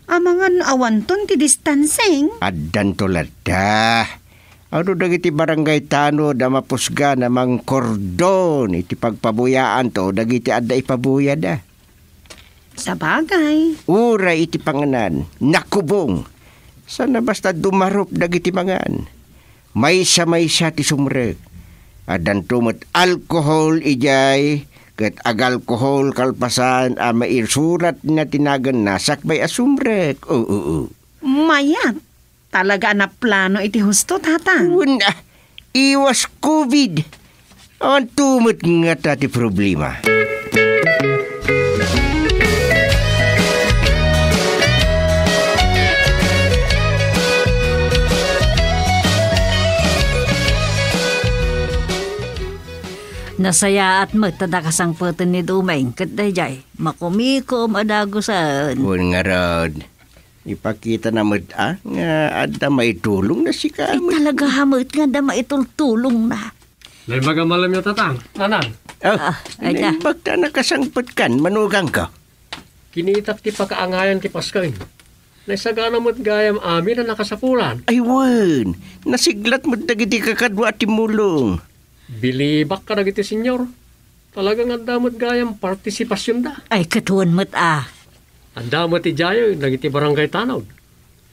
Amangan awanton ti distancing. Addanto ladda. Ano dagiti barangay tanod a mapusgan a mangkordon iti pagpabuyaanto dagiti adda ipabuyada? Sabagay. Uray iti panganan, nakubong. Sana basta dumarup dagiti mangan. Maysa-maysa ti sumrek. Addanto met alkohol idiay, ket agalkohol kalpasan a maisuratna ti naganna sakbay a sumrek. Oo, oo. Mayat. Talaga a naplano iti husto, Tatang. Wen, ah, iwas covid. Awan tumet ngata ti problema. Nasayaat met ta nakasangpeten ni Doming ket daydiay makumikom a dagusen. Wen ngarud, ipakitana met a nga adda maitulongna sika. Ay, met. Talaga met nga adda maitultulongna. Naimbag a malamyo, Tatang. Nanang. Oh, ah, ay, naimbag ta nakasangpetkan, manugangko. Kinitak ti pakaangayan ti Paskaen. Naisagana met gayam amin a nakasapulan. Ay wen, nasiglat met dagiti kakadua a timmulong. Bilibak kadagiti senior. Talaga nga adda met gayam partisipasionda. Ay, ket wen met a. Adda met idiay dagiti barangay tanod.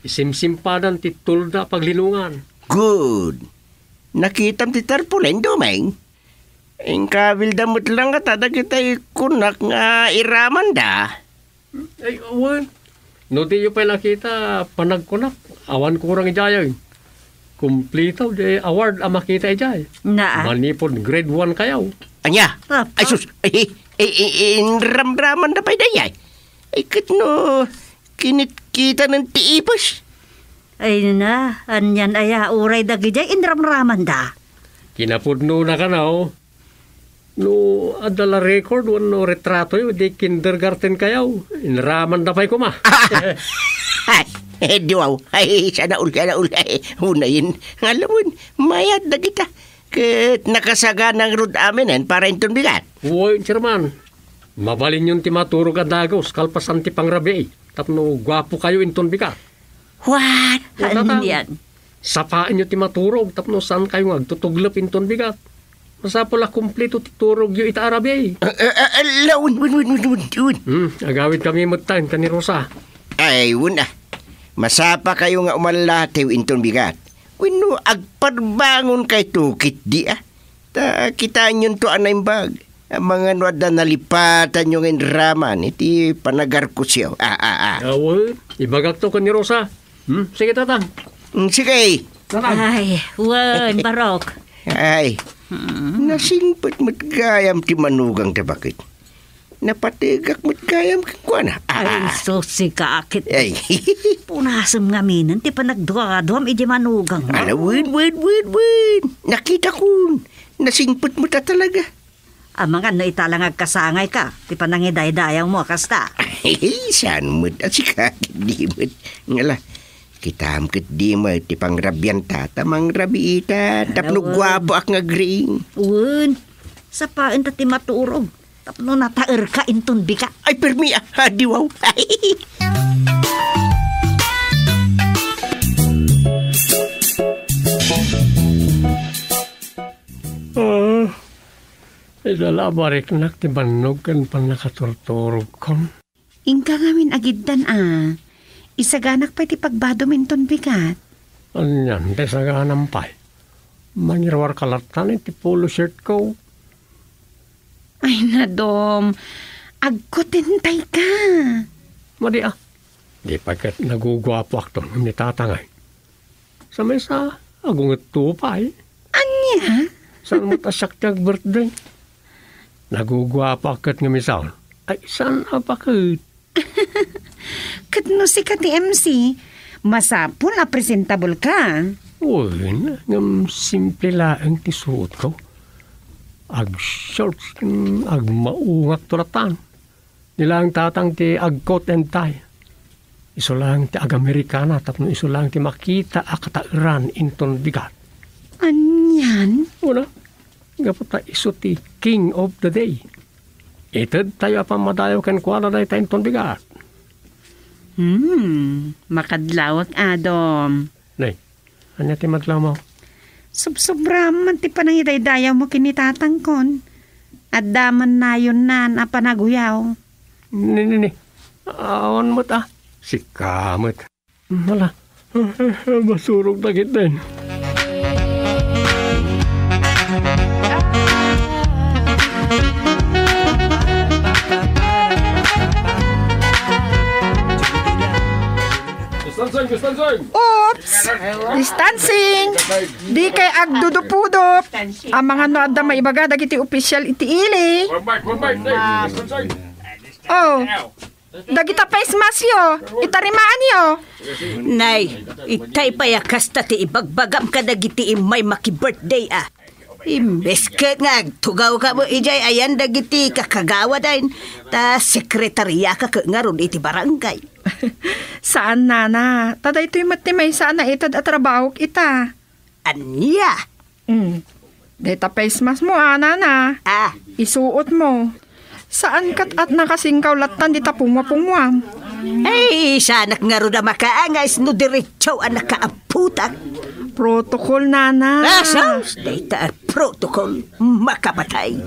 Isimsimpadan ti tolda a paglinongan. Good. Nakitam ti tarpaulin, Doming? Inkabilda met la ngata dagiti kunak nga iramanda. Ay, awan. No diyo pay nakita, panagkunak, awan kurang idiay. Kumplito di award a makita idiay. Naa. Manipud grade one kayo. Ania? Apa? Ay, sus. Ay, ay, ay, ay, inramramanda pay dayay. Ay, ket no, kinitkitanan ti ipis. Ay na, anian aya, uray dagidiay inramramanda. Kinapudno na kano. No, adda la record wenno retratoyo, di kindergarten kayo. Inramanda pay koma. Ay, eh, di wow. Ay, sana all, sana all. Ay, unayen. Ngalawen, mayat dagita. Ket nakasaganang rud aminen para inton bigat. Uy, Chairman. Mabalinyon ti maturog a dagus, kalpasan ti pangrabii. Tapno guapo kayo inton bigat. What? Ano, Tatang? Anian? Sapaenyo ti maturog tapno saan kayo nga agtutuglep inton bigat. Masapul a kumplito ti turogyo ita a rabii. Ah, ah, ah, ala, wen, wen, wen. Hmm, agawid kami met tayo, ta ni Rosa. Ay, wen, ah. Masapa kayo nga umallatiw inton bigat. Wenno agparbangon kayto ketdi, ah. Ta kitaenyon to a naimbag. Amangan no adda nalipatanyo nga inraman iti panagarkosyo. Ah, ah, ah. Awan, ibagak to ken ni Rosa. Hmm? Sige, Tatang. Mm, sige. Tatang. Ay, wen, Barok. Ay, nasingpet met gayam ti manugang ta baket. Napategak met gayam kenkuana. Ah, ay, ah. Sus, sika, akit. Ay. Punasem ngaminen ti panagduaduam iti manugang. Ala, wen, wen, wen, wen. Nakitakon. Nasingpet met a talaga. Amangan no ita la nga agkasangayka ti panangidaydayawmo a kasta. Ay, saan met a sika, di met. Ngala, kitam ketdi met ti pangrabianta, ta mangrabiita, tapno guapoak nga agriing. Wen, sapaenta ti maturog, tapno nataerka inton bigat. Ay, permi, ah, ah, di wow. Ah, Ida la a bariknak ti bannog ken pannakaturturogkon. Inka ngamin agiddan a. Isaganak pay ti pagbadom inton bigat. Anian ti saganam pay? Mangiruarka latta iti polo shirtko. Ay, nadom. Agkutentayka. Madi a. Di pay ket naguguapoakton ni tatangay. Sa maysa, agungetto pay. Ania? Saan met a siak ti ag-birthday? Naguguapoak ket ngem isan. Ay, saan a baket? Ket no sika ti M C, masapul a presentable ka. Wen, ngem simple laeng ti suotko. Ag-shorts, mm, agmaungak to latan. Ni laeng tatang ti ag-coat and tie. Isu laeng ti ag-Amerikana tapno isu laeng ti makita a kataeran inton bigat. Anian? Una, gapu ta isu ti king of the day. Itedtayo a pammadayo kenkuana dayta inton bigat. Hmm, makadlawak, Adom. Nay, ania ti madlawmo? Subsubram man ti panangidaydayawmo ken ni tatangkon. Adda man nayonnan a panaguyaw. Ni, ni, ni. Awan met, ah. Sika met. Hala. Masurog ta ketdin. Oops! Distancing! Di kay agdudupudup. Amangan no adda maibaga dagiti opisyal iti ili. Oh, dagita face mask yo, itarimaanyo. Nay, itay pay a kasta ti ibagbagam kadagiti immay maki-birthday a. Imbes ket nga agtugawka met idiay ayan dagiti kakagawaden, ta sekretariaka ket ngarud iti barangay. Saan, nana. Ta daytoy met ti maysa a naited a trabahok ita. Ania? Mm. Dayta face mask mo, a, nana. Ah. Isuot mo. Saan ket at nakasingkaw lattan dita pungwa-pungwam? Ay, saanak ngarud a makaangayes no diretso a nakaamputak. Protocol, nana. Ah, sus! Dayta a protocol. Makapatay.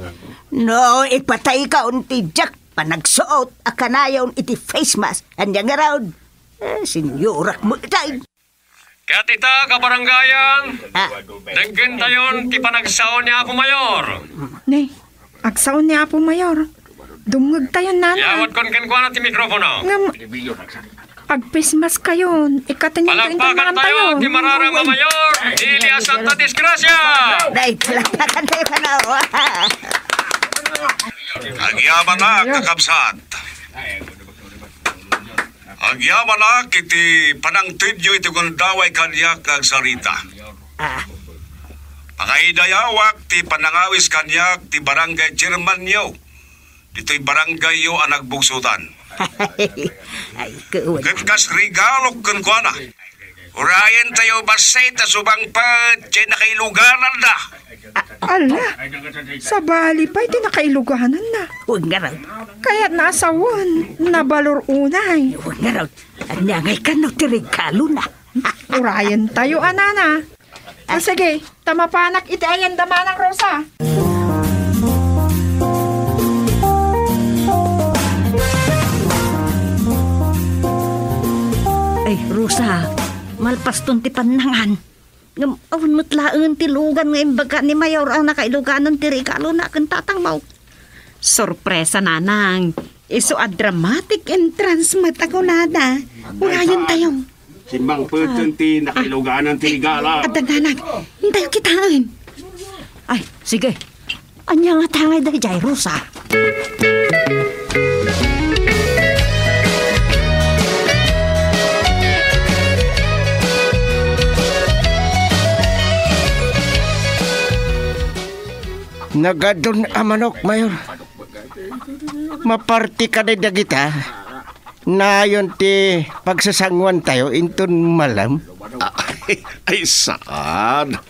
No, ipataykaon ti diak panagsuot a kanayon iti face mask. Ania ngarud? Eh, senyorak mo itay. Ket ita, kabarangayan, Ah. Denggentayon ti panagsao ni Apo Mayor. Ne, agsao ni Apo Mayor. Dumngegtayon, nana. Yawatkon kenkuana ti mikropono. Ngem, agpesmaskayon, ikkatenyo ti Palakpakan tayo, ti mararam a mayor, Delia Santa Disgracia! Dai, palakpakan tayo, kanaw. Agyamanak, kakabsat. Agyamanak iti panangtedyo iti gundaway kaniak nga agsarita. Ah. Pangaydayawak ti panangawis kaniak ti barangay chairmanyo ditoy barangayyo a nagbugsotan. Ay, kuwan. Ket kas regalok kenkuana, urayen tayo bassit a subangpet jay nakailugananda. Ala, sabali pay ti nakailugananna. Wen ngarud. Kayatna a sawen, nabalor unay. Wen ngarud, ania ngay kano ti regalona? Urayen tayo, a, nana. O, sige, ta mapanak iti ayanda, Manang Rosa. Ay, Rosa, malpaston ti pannangan. Ngem awan met laeng ti lugan nga imbaga ni Mayor a nakailuganan ti regalona ken tatangmo. Sorpresa, nanang. Isu a dramatic entrance met a kunada. Urayen tayo. Simmangpeten ti nakailuganan ti regalo. Adda, nanang. Intayo kitaen. Ay, sige. Ania nga tangay daydiay, Rosa? Nagadun a manok, Mayor. Maparti ka dagita. Nayon ti pagsasanguantayo inton malem. Ah, ay, ay, saan?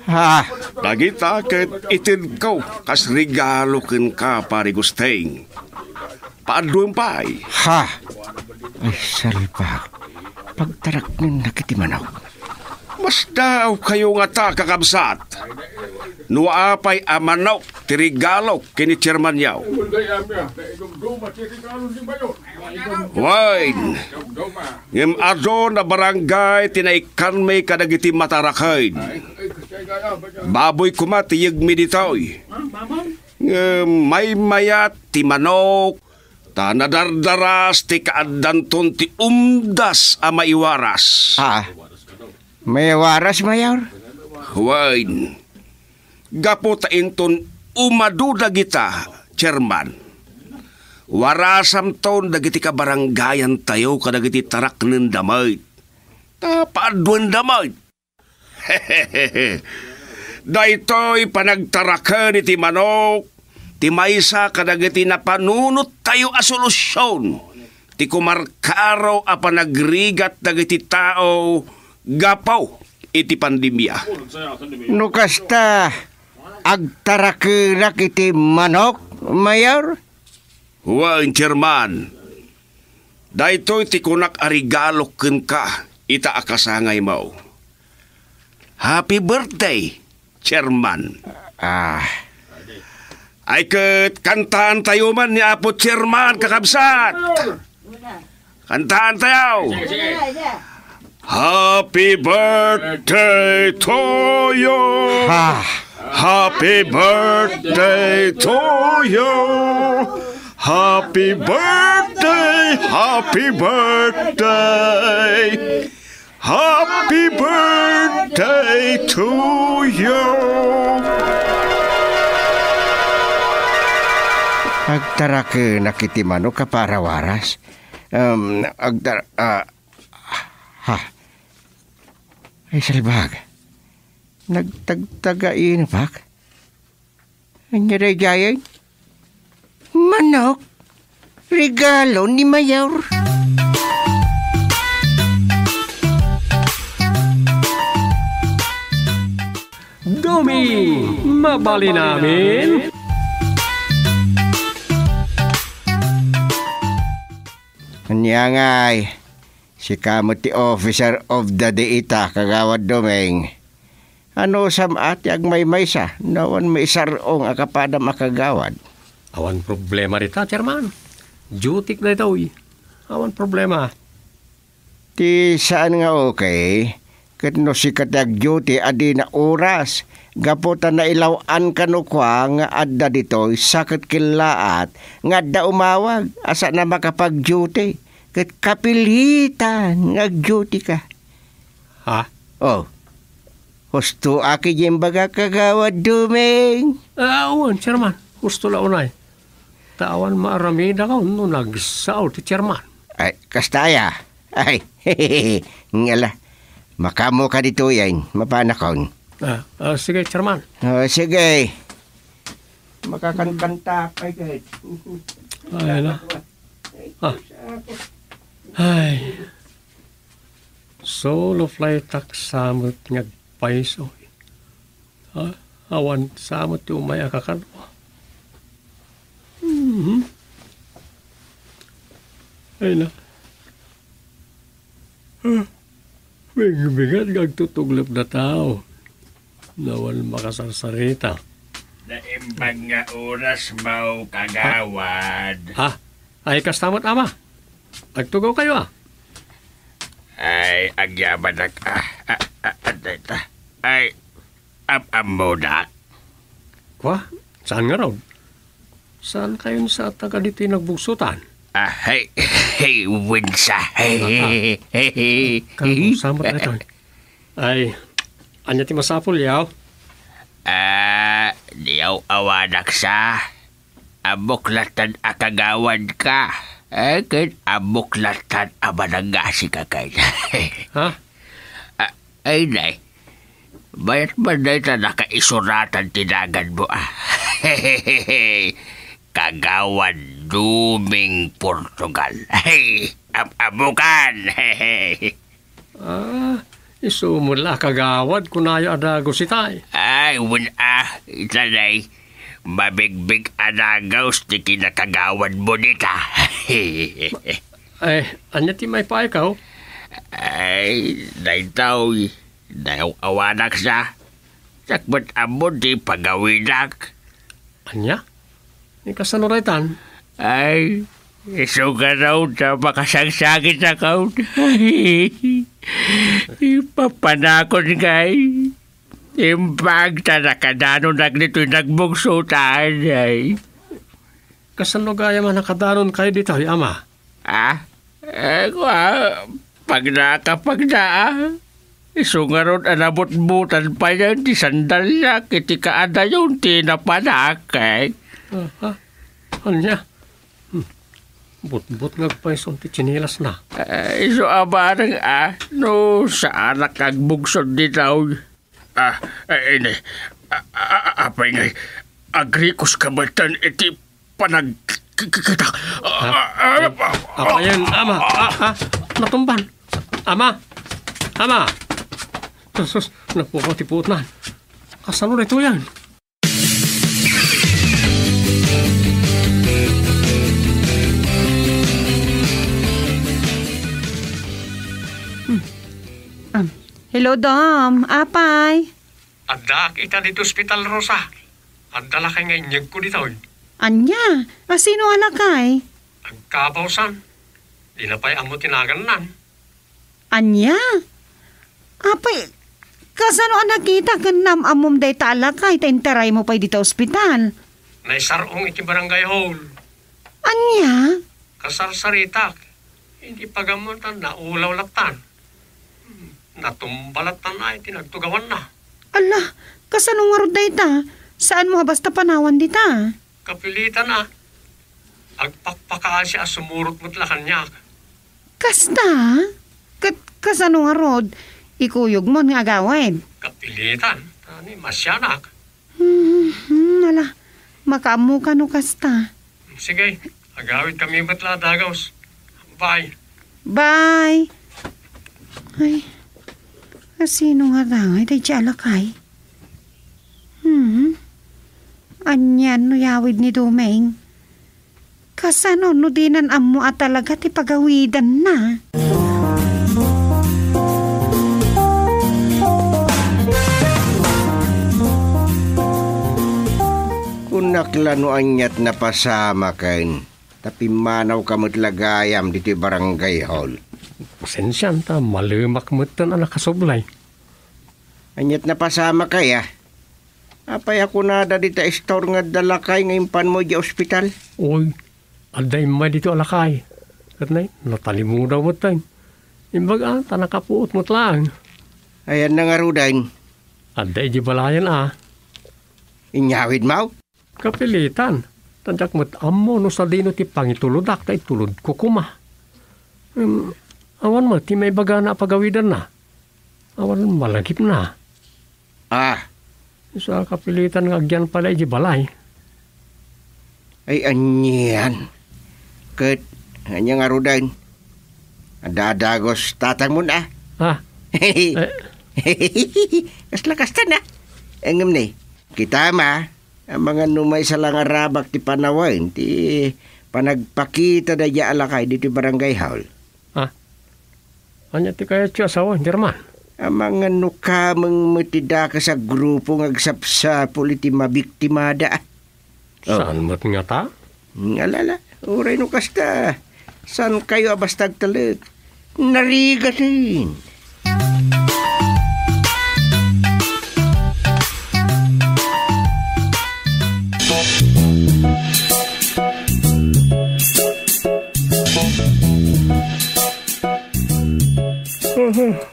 Ha? Dagita ket itedko kas regalo kenka, Pari Gusteng. Paaduen pay. Ha? Ay, salbag. Pagtaraknennak iti manok. Masdaawkayo ngata, kakabsat. No apay a manok ti regalok ken ni Chairman Yao? Wen, ngem adu a barangay ti naikkanmi kadagiti mataraken. Baboy koma ti yegmi ditoy. Ngem maymayat ti manok, ta nadardaras ti kaaddanton ti umdas a maiwaras. Ah, maiwaras, Mayor? Wen, gapu ta inton umadu dagita, Chairman, warasamton dagiti kabarangayantayo kadagiti taraknenda met. Ta paadduenda met. Daytoy panagtaraken iti manok ti maysa kadagiti napanunottayo a solusion ti kumarkaro a panagrigat dagiti tao gapu iti pandemia. No kasta, agtarakenak iti manok, Mayor? Wen, Chairman. Daytoy ti kunak a regalok kenka ita a kasangaymo. Happy birthday, Chairman. Ah. Ay ket, kantaantayo man ni Apo Chairman, kakabsat. Kantaantayo. Happy birthday to you. Ha. Happy birthday to you. Happy birthday, Happy birthday! Happy birthday to you! Agtarakenak iti manok a parawaras. Um, agtar-, ah, ha. Ay, salbag. Nagtagtagainabak. Ania daydiay? Manok. Regalo ni Mayor. Doming, mabalin amin. Ania ngay? Sika met ti officer of the day ita, Kagawad Doming. Anusam a ti agmaymaysa, no awan maisar-ong a kapadam a kagawad? Awan problema dita, Chairman. Duty-k daytoy. Awan problema. Ti saan nga okay, ket no sika ti agduty a dina oras, gapu ta nailaw-an kano kua nga adda ditoy sa ket kellaat nga adda umawag a saan a makapagduty, ket kapilitan nga agduty-ka. Ha? Oh. Husto a ket imbagak, Kagawad Doming. Ah, awan, Chairman. Husto la unay. Ta awan maaramidakon no nagsao ti Chairman. Ay, kasta aya. Ay, ngala. Makaammoka ditoyen, mapanakon. Ah, ah, sige, Chairman. Oh, sige. Makakankantak, ay, ket. Ay, na. Ah. Ay. Solo flight-ak sa met nga agpayso. Ha? Awan sa met ti umay a kakadua. Mhm. Ay na. Ah, bigbigat nga agtutuglep dataw. Nawan makasarsarita. Naimbag nga oras mo, kagawad. Ha? Ay, kasta met, ama. Agtugaw kayo, ah. Ay, agyamanak, ah. Ah, ah, ah, dayta. Ay, am-ammodak. Kwa? Saan nga raw? Saan kayon sa taga ditoy nagbugsutan? Ah, hey, hey, winsa. Hey, Ah, ah. hey, hey, hey. Kamusta mo tayo? Ay, anya ti masapul, yaw? Ah, diyaw awanak sa. Ammok latta a kagawad ka. Eh, ket ammok latta a manangngasika kay. Ha? Ah, ay, nay. Mayat man dayta nakaisuratan ti daganmo, ah. Kagawad Doming Portugal. Ay, am-, ammokan. Ah, isu met la a kagawad, kunayo a dagus itay. Ay, wen, ah, ita, nay. Mabigbig a dagus ti kinakagawadmo dita. Ay, anya ti maipaaykaw? Ay, daytoy. Dayaw awanak sa. Sakbet ammon ti pagawidak. Anya? Ni kasano daytan? Ay, isu garaw ta makasagsagit a kaon. Ipapanakon kay. Imbag ta nakadanon dagitoy nagbugsutan, ay. Kasano gayam a nakadanon kayo ditoy, ama? Ah? Eh, kua, pagna ka, pagna, ah. Isu ngarud a nabutbutan payen ti sandalyak iti kaadayon ti napanak, eh. Ah, ah. Anya? Hmm. Butbot nga agpayson ti tsinelasna. Eh, isu a bareng, ah, no saanak agbugsod ditoy. Ah, eh, ini. Ah, ah, ah, apay ngay, agrikos ka metten iti panag-, k-, k-, kita. Ha? Ah, ah, ah, Apayen, ama? Ah, ah, natumban. Ama? Ama? Sus, sus, napukaw ti puotnan. Kasano daytoyen? Hmm. Ah, hello, Dom. Apay? Addaak ita ditoy ospital, Rosa. Adda lakay nga inyegko ditoy. Ania? A, sino a lakay? Agkabawsan. Dina pay ammo ti nagannan. Ania? Apay, kasano a nakita ken naam-ammom dayta a lakay ta interaymo pay dita ospital? Naisar-ong iti barangay hall. Ania? Kasarsaritak. Iti pagammona, naulaw lattan. Hmm, natumba lattan iti nagtugawanna. Ala, kasano ngarud dayta? Saanmo a basta panawan dita? Kapilitan a. Agpakpakaasi a sumurot met la kaniak. Kasta? Ket kasano ngarud? Ikuyogmon nga agawid? Kapilitan. Ani, masianak. Hmm, hmm, ala, makaammoka no kasta. Sige, agawidkami met la a dagus. Bye. Bye. Ay, asino nga dangay daydi a lakay? Hmm? Anian no yawid ni Doming? Kasano no dinan ammo a talaga ti pagawidanna? Kunak la no aniat napasamaken, ta pimmanawka met la gayam ditoy barangay hall. Pasensian ta malemak metten a nakasublay. Aniat napasamak aya? Apay a kunada dita istor nga adda lakay nga impanmo idiay ospital? Oy, adda immay ditoy a lakay. Ket nay, natalimudaw metten. Imbag a, ta nakapuot met laeng. Ayanna ngaruden? Adda idiay balayen a. Inyawidmo? Kapilitan, ta diak met ammo no sadino ti pangitulodak ta itulodko koma. Em, awan met ti maibagana a pagawidanna. Awan malagipna. Ah. Sa kapilitan nga agyan pay la idiay balay. Ay, anian. Ket, ania ngaruden? Adda a dagus tatangmon a. Ah. Eh. Kasla kasta na. Ngem ni, kitam a, amangan no maysa la nga rabak ti panawen ti panagpakita daydiay a lakay ditoy barangay hall. Ah. Ania ti kayatyo a sawen, German? Amangan no kameng met ti dakes a grupo nga agsapsapul iti mabiktimada. Oh. Saan met ngata? Ala, ala, uray no kasta, saankayo a basta agtalek. Narigaten.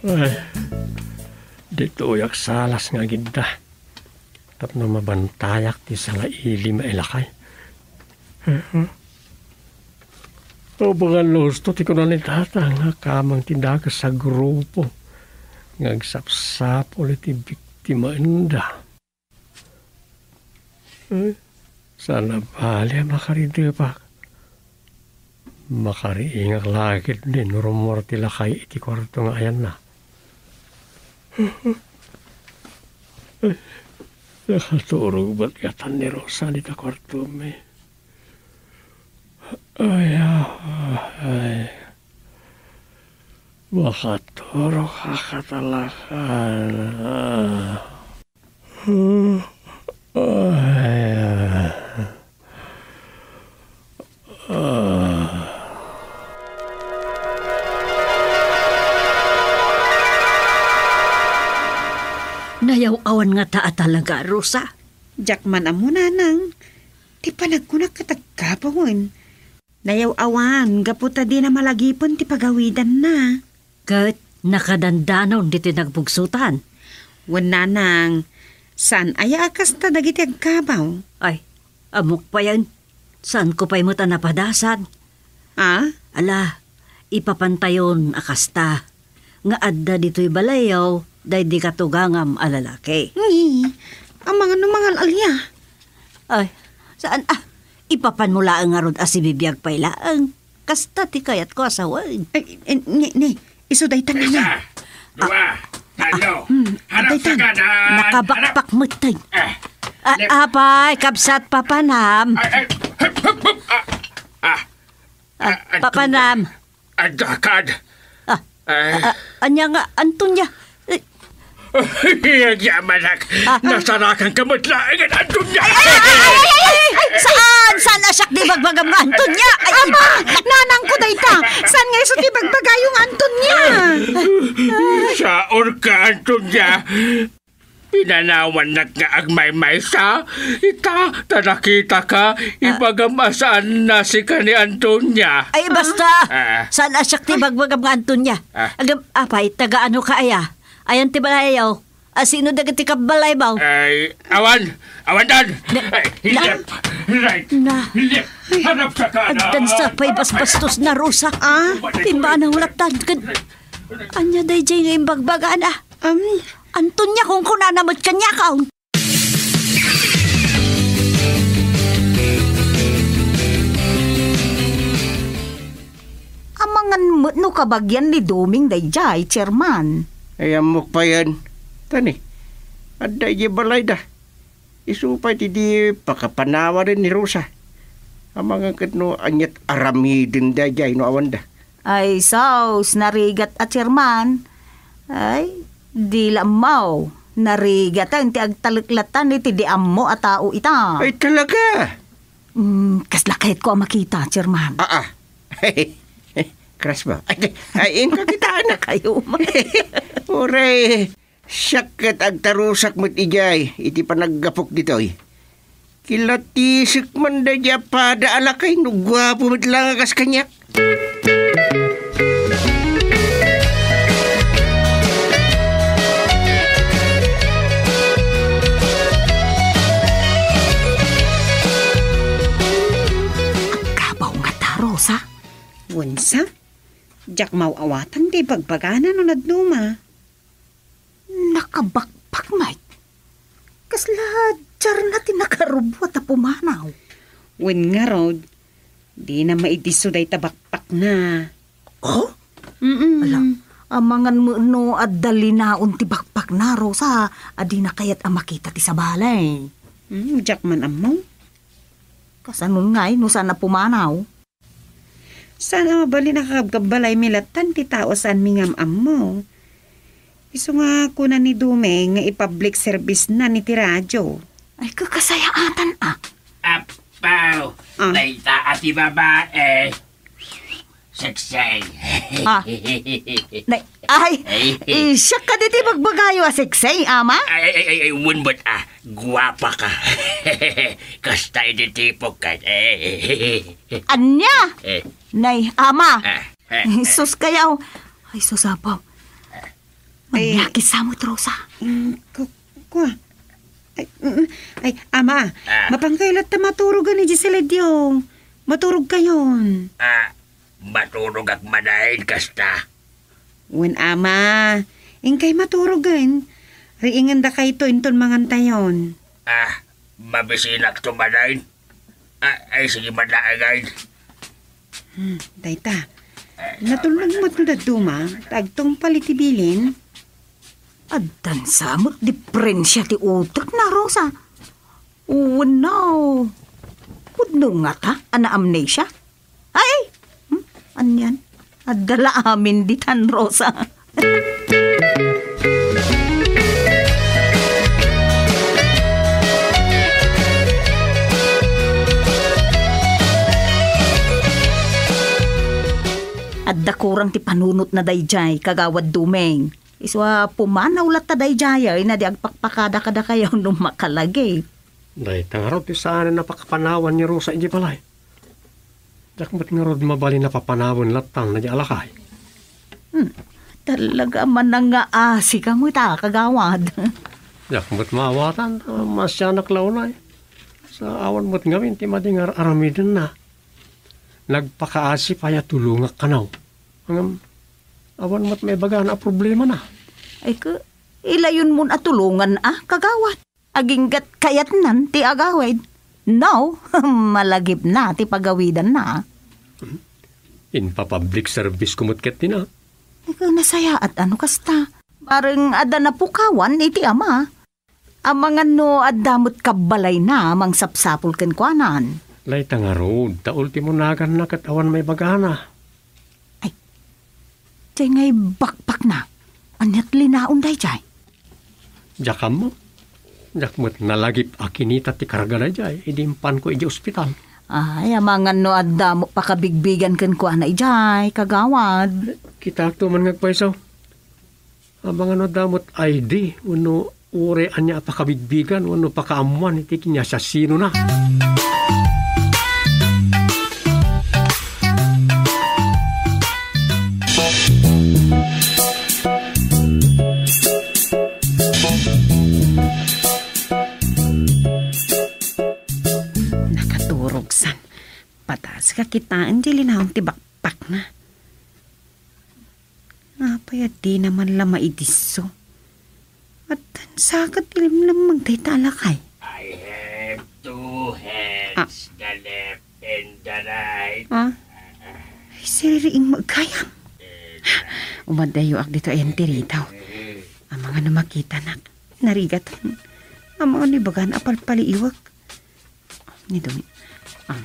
Ay, ditoyak salas nga agidda. Tapno mabantayak ti sangailim a ilakay. Amangan no husto ti kuna ni Tata nga kameng ti dakes a grupo nga agsapsapul iti biktimaenda. Eh, saan a bali a makaridepak. Makariingak la ketdi no rummuar ti lakay iti kuarto nga ayanna. Nakaturog met ngatan ni Rosa dita kuartomi. Ay, ay. Makaturog a katalakan. Ah. Nayaw-awan ngata a talaga, Rosa? Diak man ammo, nanang. Ti panagkunak ket agkabawen. Nayaw-awan gapu ta dina malagipen ti pagawidanna. Ket nakadandanon ditoy nagbugsotan. Wen, nanang, saan aya a kasta dagiti agkabaw? Ay, ammok payen. Saanko pay met a napadasan. Ah? Ala, ipapantayon a kasta nga adda ditoy balayyo daydi katugangam a lalaki. Ni, amangan no mangal-alia. Ay, saan a? Ipapanmo laeng ngarud a sibibiag pay laeng. Kasta ti kayatko a sawen. Ay, eh, ni, ni, isu dayta, nanang. Isa, dua, tallo. Hmm, harap dayta. Sa kanan, nakabakpak harap. Metten. Ah, left. Apay, kabsat, papanam. Ay, ay, hup, hup, hup. Ah, ah. Ah, ah, papanam. Agdakad. Ah, ah, ania nga, Antonia? Eh. Agyamanak. Ah, ah. Nasarakan ka met laeng, Antonia. Ay, ay, ay, ay, ay, ay, ay, saan? Saan a siak ti bagbagam nga Antonia? Ay, ama, nanangko dayta. Saan nga isu ti bagbagayo nga Antonia? Saor ka, Antonia. Pinanawannak nga agmaymaysa, ita, ta nakitaka, ibagam a saan nasika ni Antonia. Ay, basta! Ah. Saan a siak ti bagbagam nga Antonia? Ah. Agam, apay, taga ano ka aya? Ayan ti balayaw. A sino dagiti kabbalaybaw? Ay, awan! Awan dan! Na, Ay, na, left! Right! Na, Left! Harap sa kanan! Addan sa pay basbastos na Rosa. Ah? Timbana ulattan. Ken, anya dayjay nga imbagbagana? Um, Antonia, kung kunana met kaniakaw. Amangan met no kabagian ni Doming dayjay, Chairman. Ay, ammok payen. Tani, adda idiay balayda. Isu pay ti di pakapanawan ni Rosa. Amangan ket no aniat aramiden dayjay no awanda. Ay, sus, narigat a Chairman. Ay, di la ammo. Narigaten ti agtalek latta iti di ammo a tao ita. Ay, talaga? Mm, kasla kayatko a makita, Chairman. Aa. Crush mo? Ay, ay, inka kita, anak. Kayo man. Uray, siak ket agtarusak met idiay iti panaggapok ditoy. Kilatisek man daydi a pada a lakay no guapo met la nga kas kaniak. Agkabaw ngata, Rosa? Wensa? Diak maaw-awatan ti ibagbagana no nadduma. Nakabakbak met. Kasla diarna ti nakarubbuat a pumanaw. Wen ngarud, dina maidisso dayta bakbakna. Oh? Mm-mm. Ala, amangan met no adda linaon ti bakbakna, Rosa, a dina kayat a makita ti sabali. Hmm, diak man ammo. Kasanon ngay no saan a pumanaw? Saan a mabalin a kakabkabbalaymi lattan ti tao a saanmi nga am-ammo. Isu nga kuna ni Dumeng nga i-public service-na iti radio. Ay, kakasayaatan, a. Apaw, Ah. Dayta a ti babae. Sexy. Ah. Nay, ay, Ay. Siak kadi ti bagbagayo a sexy, ama? Ay, ay, ay, ay, ay, wen met, a. Guapa ka. Kasta iti tipok ka. Ania? Eh. Nay, ama. Ah, eh, eh. Sus kayaw. Ay, sus, apaw. Eh. Ania, kisa met, Rosa? Mm, ku-, kua. Ay, mm, ay, ama, Ah. Mapankayo latta maturogan ni Gisela Diong. Maturogkayon. Ah, maturogak madain kasta. Wen, ama, inkay maturogen. Riingenda kayto inton mangantayon. Ah, mabisinakto madain. Ah, ay, sige, madaagain. Hmm, dayta. Natulnog met no dadduma, ta agtungpal iti bilin. Addan sa met diferensia ti utek na, Rosa. Wenno, pudno ngata a naamnesia? Ay! Hmm? Anian? Adda la amin ditan, Rosa. Adda kurang ti panunotna dayjay, Kagawad Dumeng. Isu a pumanaw latta dayjay, ay na di agpakpakada kadakayo no makalagip. Dayta ngarud ti saanen a pakapanawan ni Rosa idiay balay. Diak met ngarud mabalin a papanawen lattan daydi a lakay. Hmm. Talaga a manangaasi ka met a, Kagawad. Diak met maawatan, a, maasianak la unay. Sa awan met ngamin ti madi nga ar-aramidenna. Nagpakaasi pay a tulongak kano. Ngem, awan met maibagana a problemana. Ay, ka, ilayonmon a tulongan a, Kagawad. Agingga't kayatnan ti agawid. No, malagipna ti pagawidanna. Inpa-public service ko met ket dina. Ika nasayaat a no kasta. Bareng adda napukawan iti ama. Amangan no adda met kabbalayna a mangsapsapul kenkuanan. Dayta ngarud, ta ultimo naganna ket awan maibagana. Ay, jay ngay bakbakna. Aniat linaon dayjay? Diak ammo. Diak met nalagip a kinita ti karga dayjay idi impanko idiay ospital. Ay, amangan no adda met pakabigbigan kenkuana idiay, Kagawad. Kitakto man nga agpayso. Amangan no adda met I D wenno Uray ania a pakabigbigan wenno pakaammoan iti kiniasasinona. Nakaturog san. Patas ka kitaen di linaon ti bakpakna. Apay a dina man la maidisso? Addan sa ket ilimlemmeng dayta a lakay. I have two hands, Ah. the left and the right. Ah? Ay, siririing maggayam. Umaddayoak dito ayan ti ridaw. Amangan no makitanak. Narigat. Amangan no ibagan a palpaliiwek. Ni Dumi. Ah.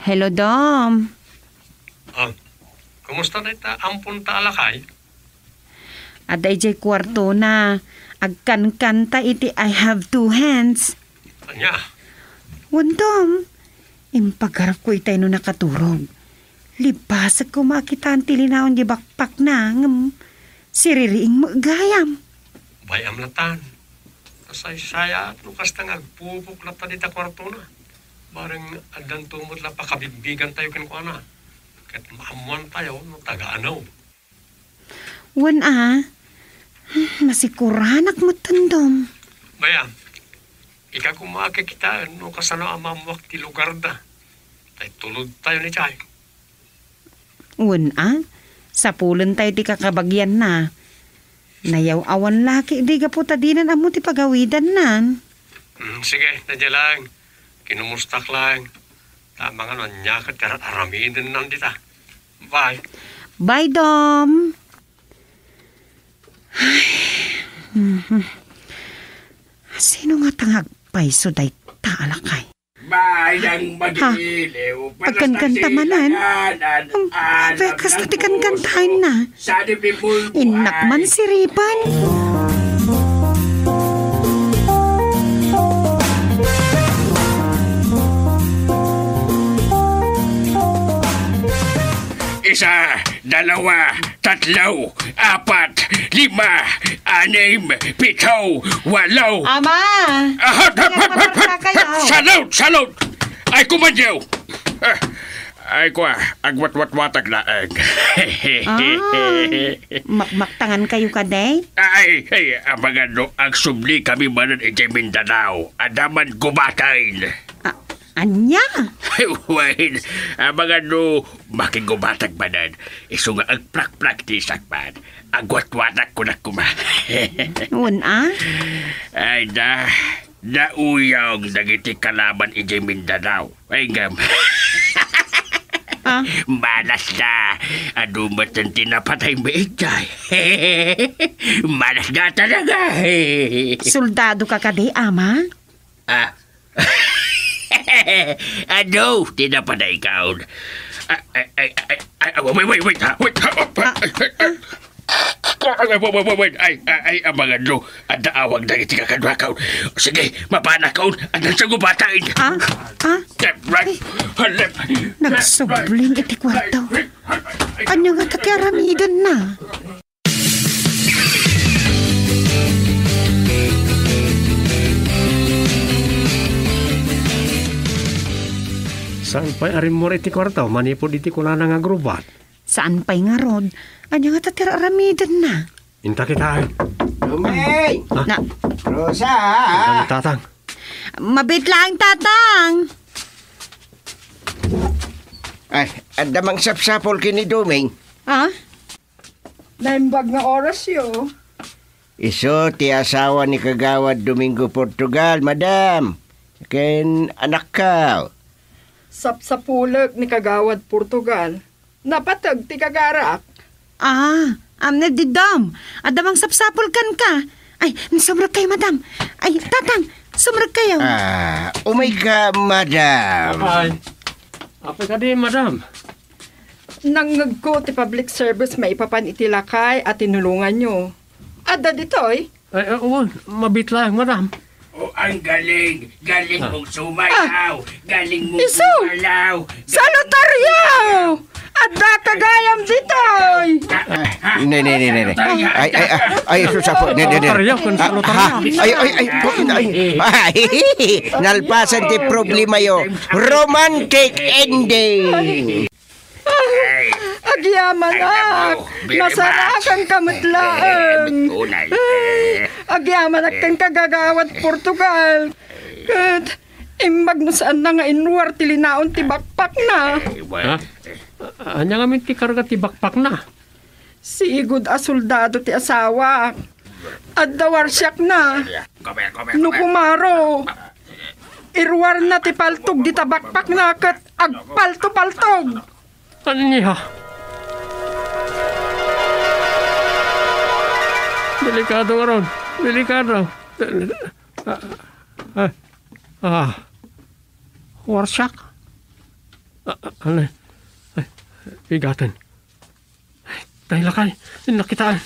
Hello, Dom. Ah, kumusta dayta amponta a lakay? Adda idiay kuartona. Agkankanta iti I Have Two Hands. Ania? Wen, Dom. Impagarapko itay no nakaturog. Libbasek koma a kitaan ti linaon di bakpakna, ngem siririing met gayam. Bay-am latan. Kasaysayaat no kasta nga agpupok latta dita kuartona. Bareng addanto met la pakabigbigantayo kenkuana. Ket maammoantayo no taga-ano. Wen a, masikuranak met, Dom. Bay-am, ika koma a kikitaen no kasano a maammoak ti lugarda. Tay tulodtayo idiay. Wen a, sapulentayo ti kakabagianna. Nayaw-awan la ketdi gapu ta dinan ammo ti pagawidannan. Mm, sige, adda laeng. Kinumustak laeng. Ta amangan no ania ket ti ar-aramidennan dita. Bye. Bye, Dom. Ay. Mhm. Sino ngata nga agpayso dayta a lakay? Bayang magiliw, agkankanta manen? Apay a kasta ti kankantaenna? Innak man siripen. Isa, dalawa, tatlo, apat, lima, anim, pito, walo. Ama! Ah, hap, hap, hap, hap, hap, hap. Salud, salud! Ay, kumanyo! Ah, ay, kwa, agwatwatwatag laeng. Ah, makmaktangan kayo kadi? Ay, ay, amangan no, agsubli kami manen idiay Mindanao. Adda man gubaten. Ah, ania? Wen, amangan no, makigubatag manen. Isu nga agprakpraktisak man. Agwatwatak kunak koma. Wen a? Ay da, nauyong dagiti kalaban idiay Mindanao. Ay, ngem. Ah? Malas da. Adu met ti napatay mi idiay. Malas da talaga. Soldado ka kadi, ama? Ah. Adu, ti napadaykaon. Ah, ay, ay, ay, ay, wait, wait, wait, ha, wait, ha, ah, ay, ay, ay. Ah, ay, wait, wait, wait, wait. Ay, ay, ay, amangan no. Adda awag dagiti kakaduakaon. Sige, mapanakaon. Addan sa gubatain. Ah? Ah? Left, right, left, left, right. Nagsubling iti kwarto. Ania ngata ti aramidenna? Saan pay a rimmura iti kuarto manipud iti kunana nga agrubat? Saan pay ngarud? Ania ngata ti ar-aramidenna? Inta kitaen. Lumeng! Ah. Na- Rosa! Tatang. Mabiit laeng, Tatang. Ay, adda mangsapsapul ken ni Doming. Ah? Naimbag nga orasyo. Isu ti asawa ni Kagawad Domingo Portugal, madam. Ken anakko. Sapsapulek ni Kagawad Portugal. Napateg ti kagarak. Ah, am, na, di, dam. Adda mangsapsapul kenka. Ay, sumrekkayo, madam. Ay, Tatang, sumrekkayo. Ah, umayka, madam. Apay. Apay kadi, madam. Nangngegko ti public service maipapan iti lakay a tinulonganyo. Adda ditoy? Ay, ah, wen, mabiit laeng, madam. O, ang galing. Galing mong sumayaw. Ah. Galing mong Isu! Gumalaw. Salotario! Adda ka gayam ditoy! Ah, ah, Ne, ne, ne, ne, ne. Ay, ay, ay, ay, sus, apo. Ne, ne, ne. Kariyaw, kun Ah, salo ha? Tayo. Ay, ay, ay, ay, ay. Nalpasan ti problema yo. Romantic ending. Agyamanak. Masarakan ka met laeng. Agyamanak ken kagagawad Portugal. Ket imbag no saanna nga inruar ti linaon ti bakpakna. Ha? Ania ngamin ti karga ti bakpakna? Sigud a soldado ti asawak. Adda warsiakna. No kumaro, iruarna ti paltog dita bakpakna ket agpalto-paltog. Ania? Delikado, Aaron. Delikado. Ah, ah, ah. Warsiak? Ah, ah, ano? Ay, bigaten. Tay lakay, nakita.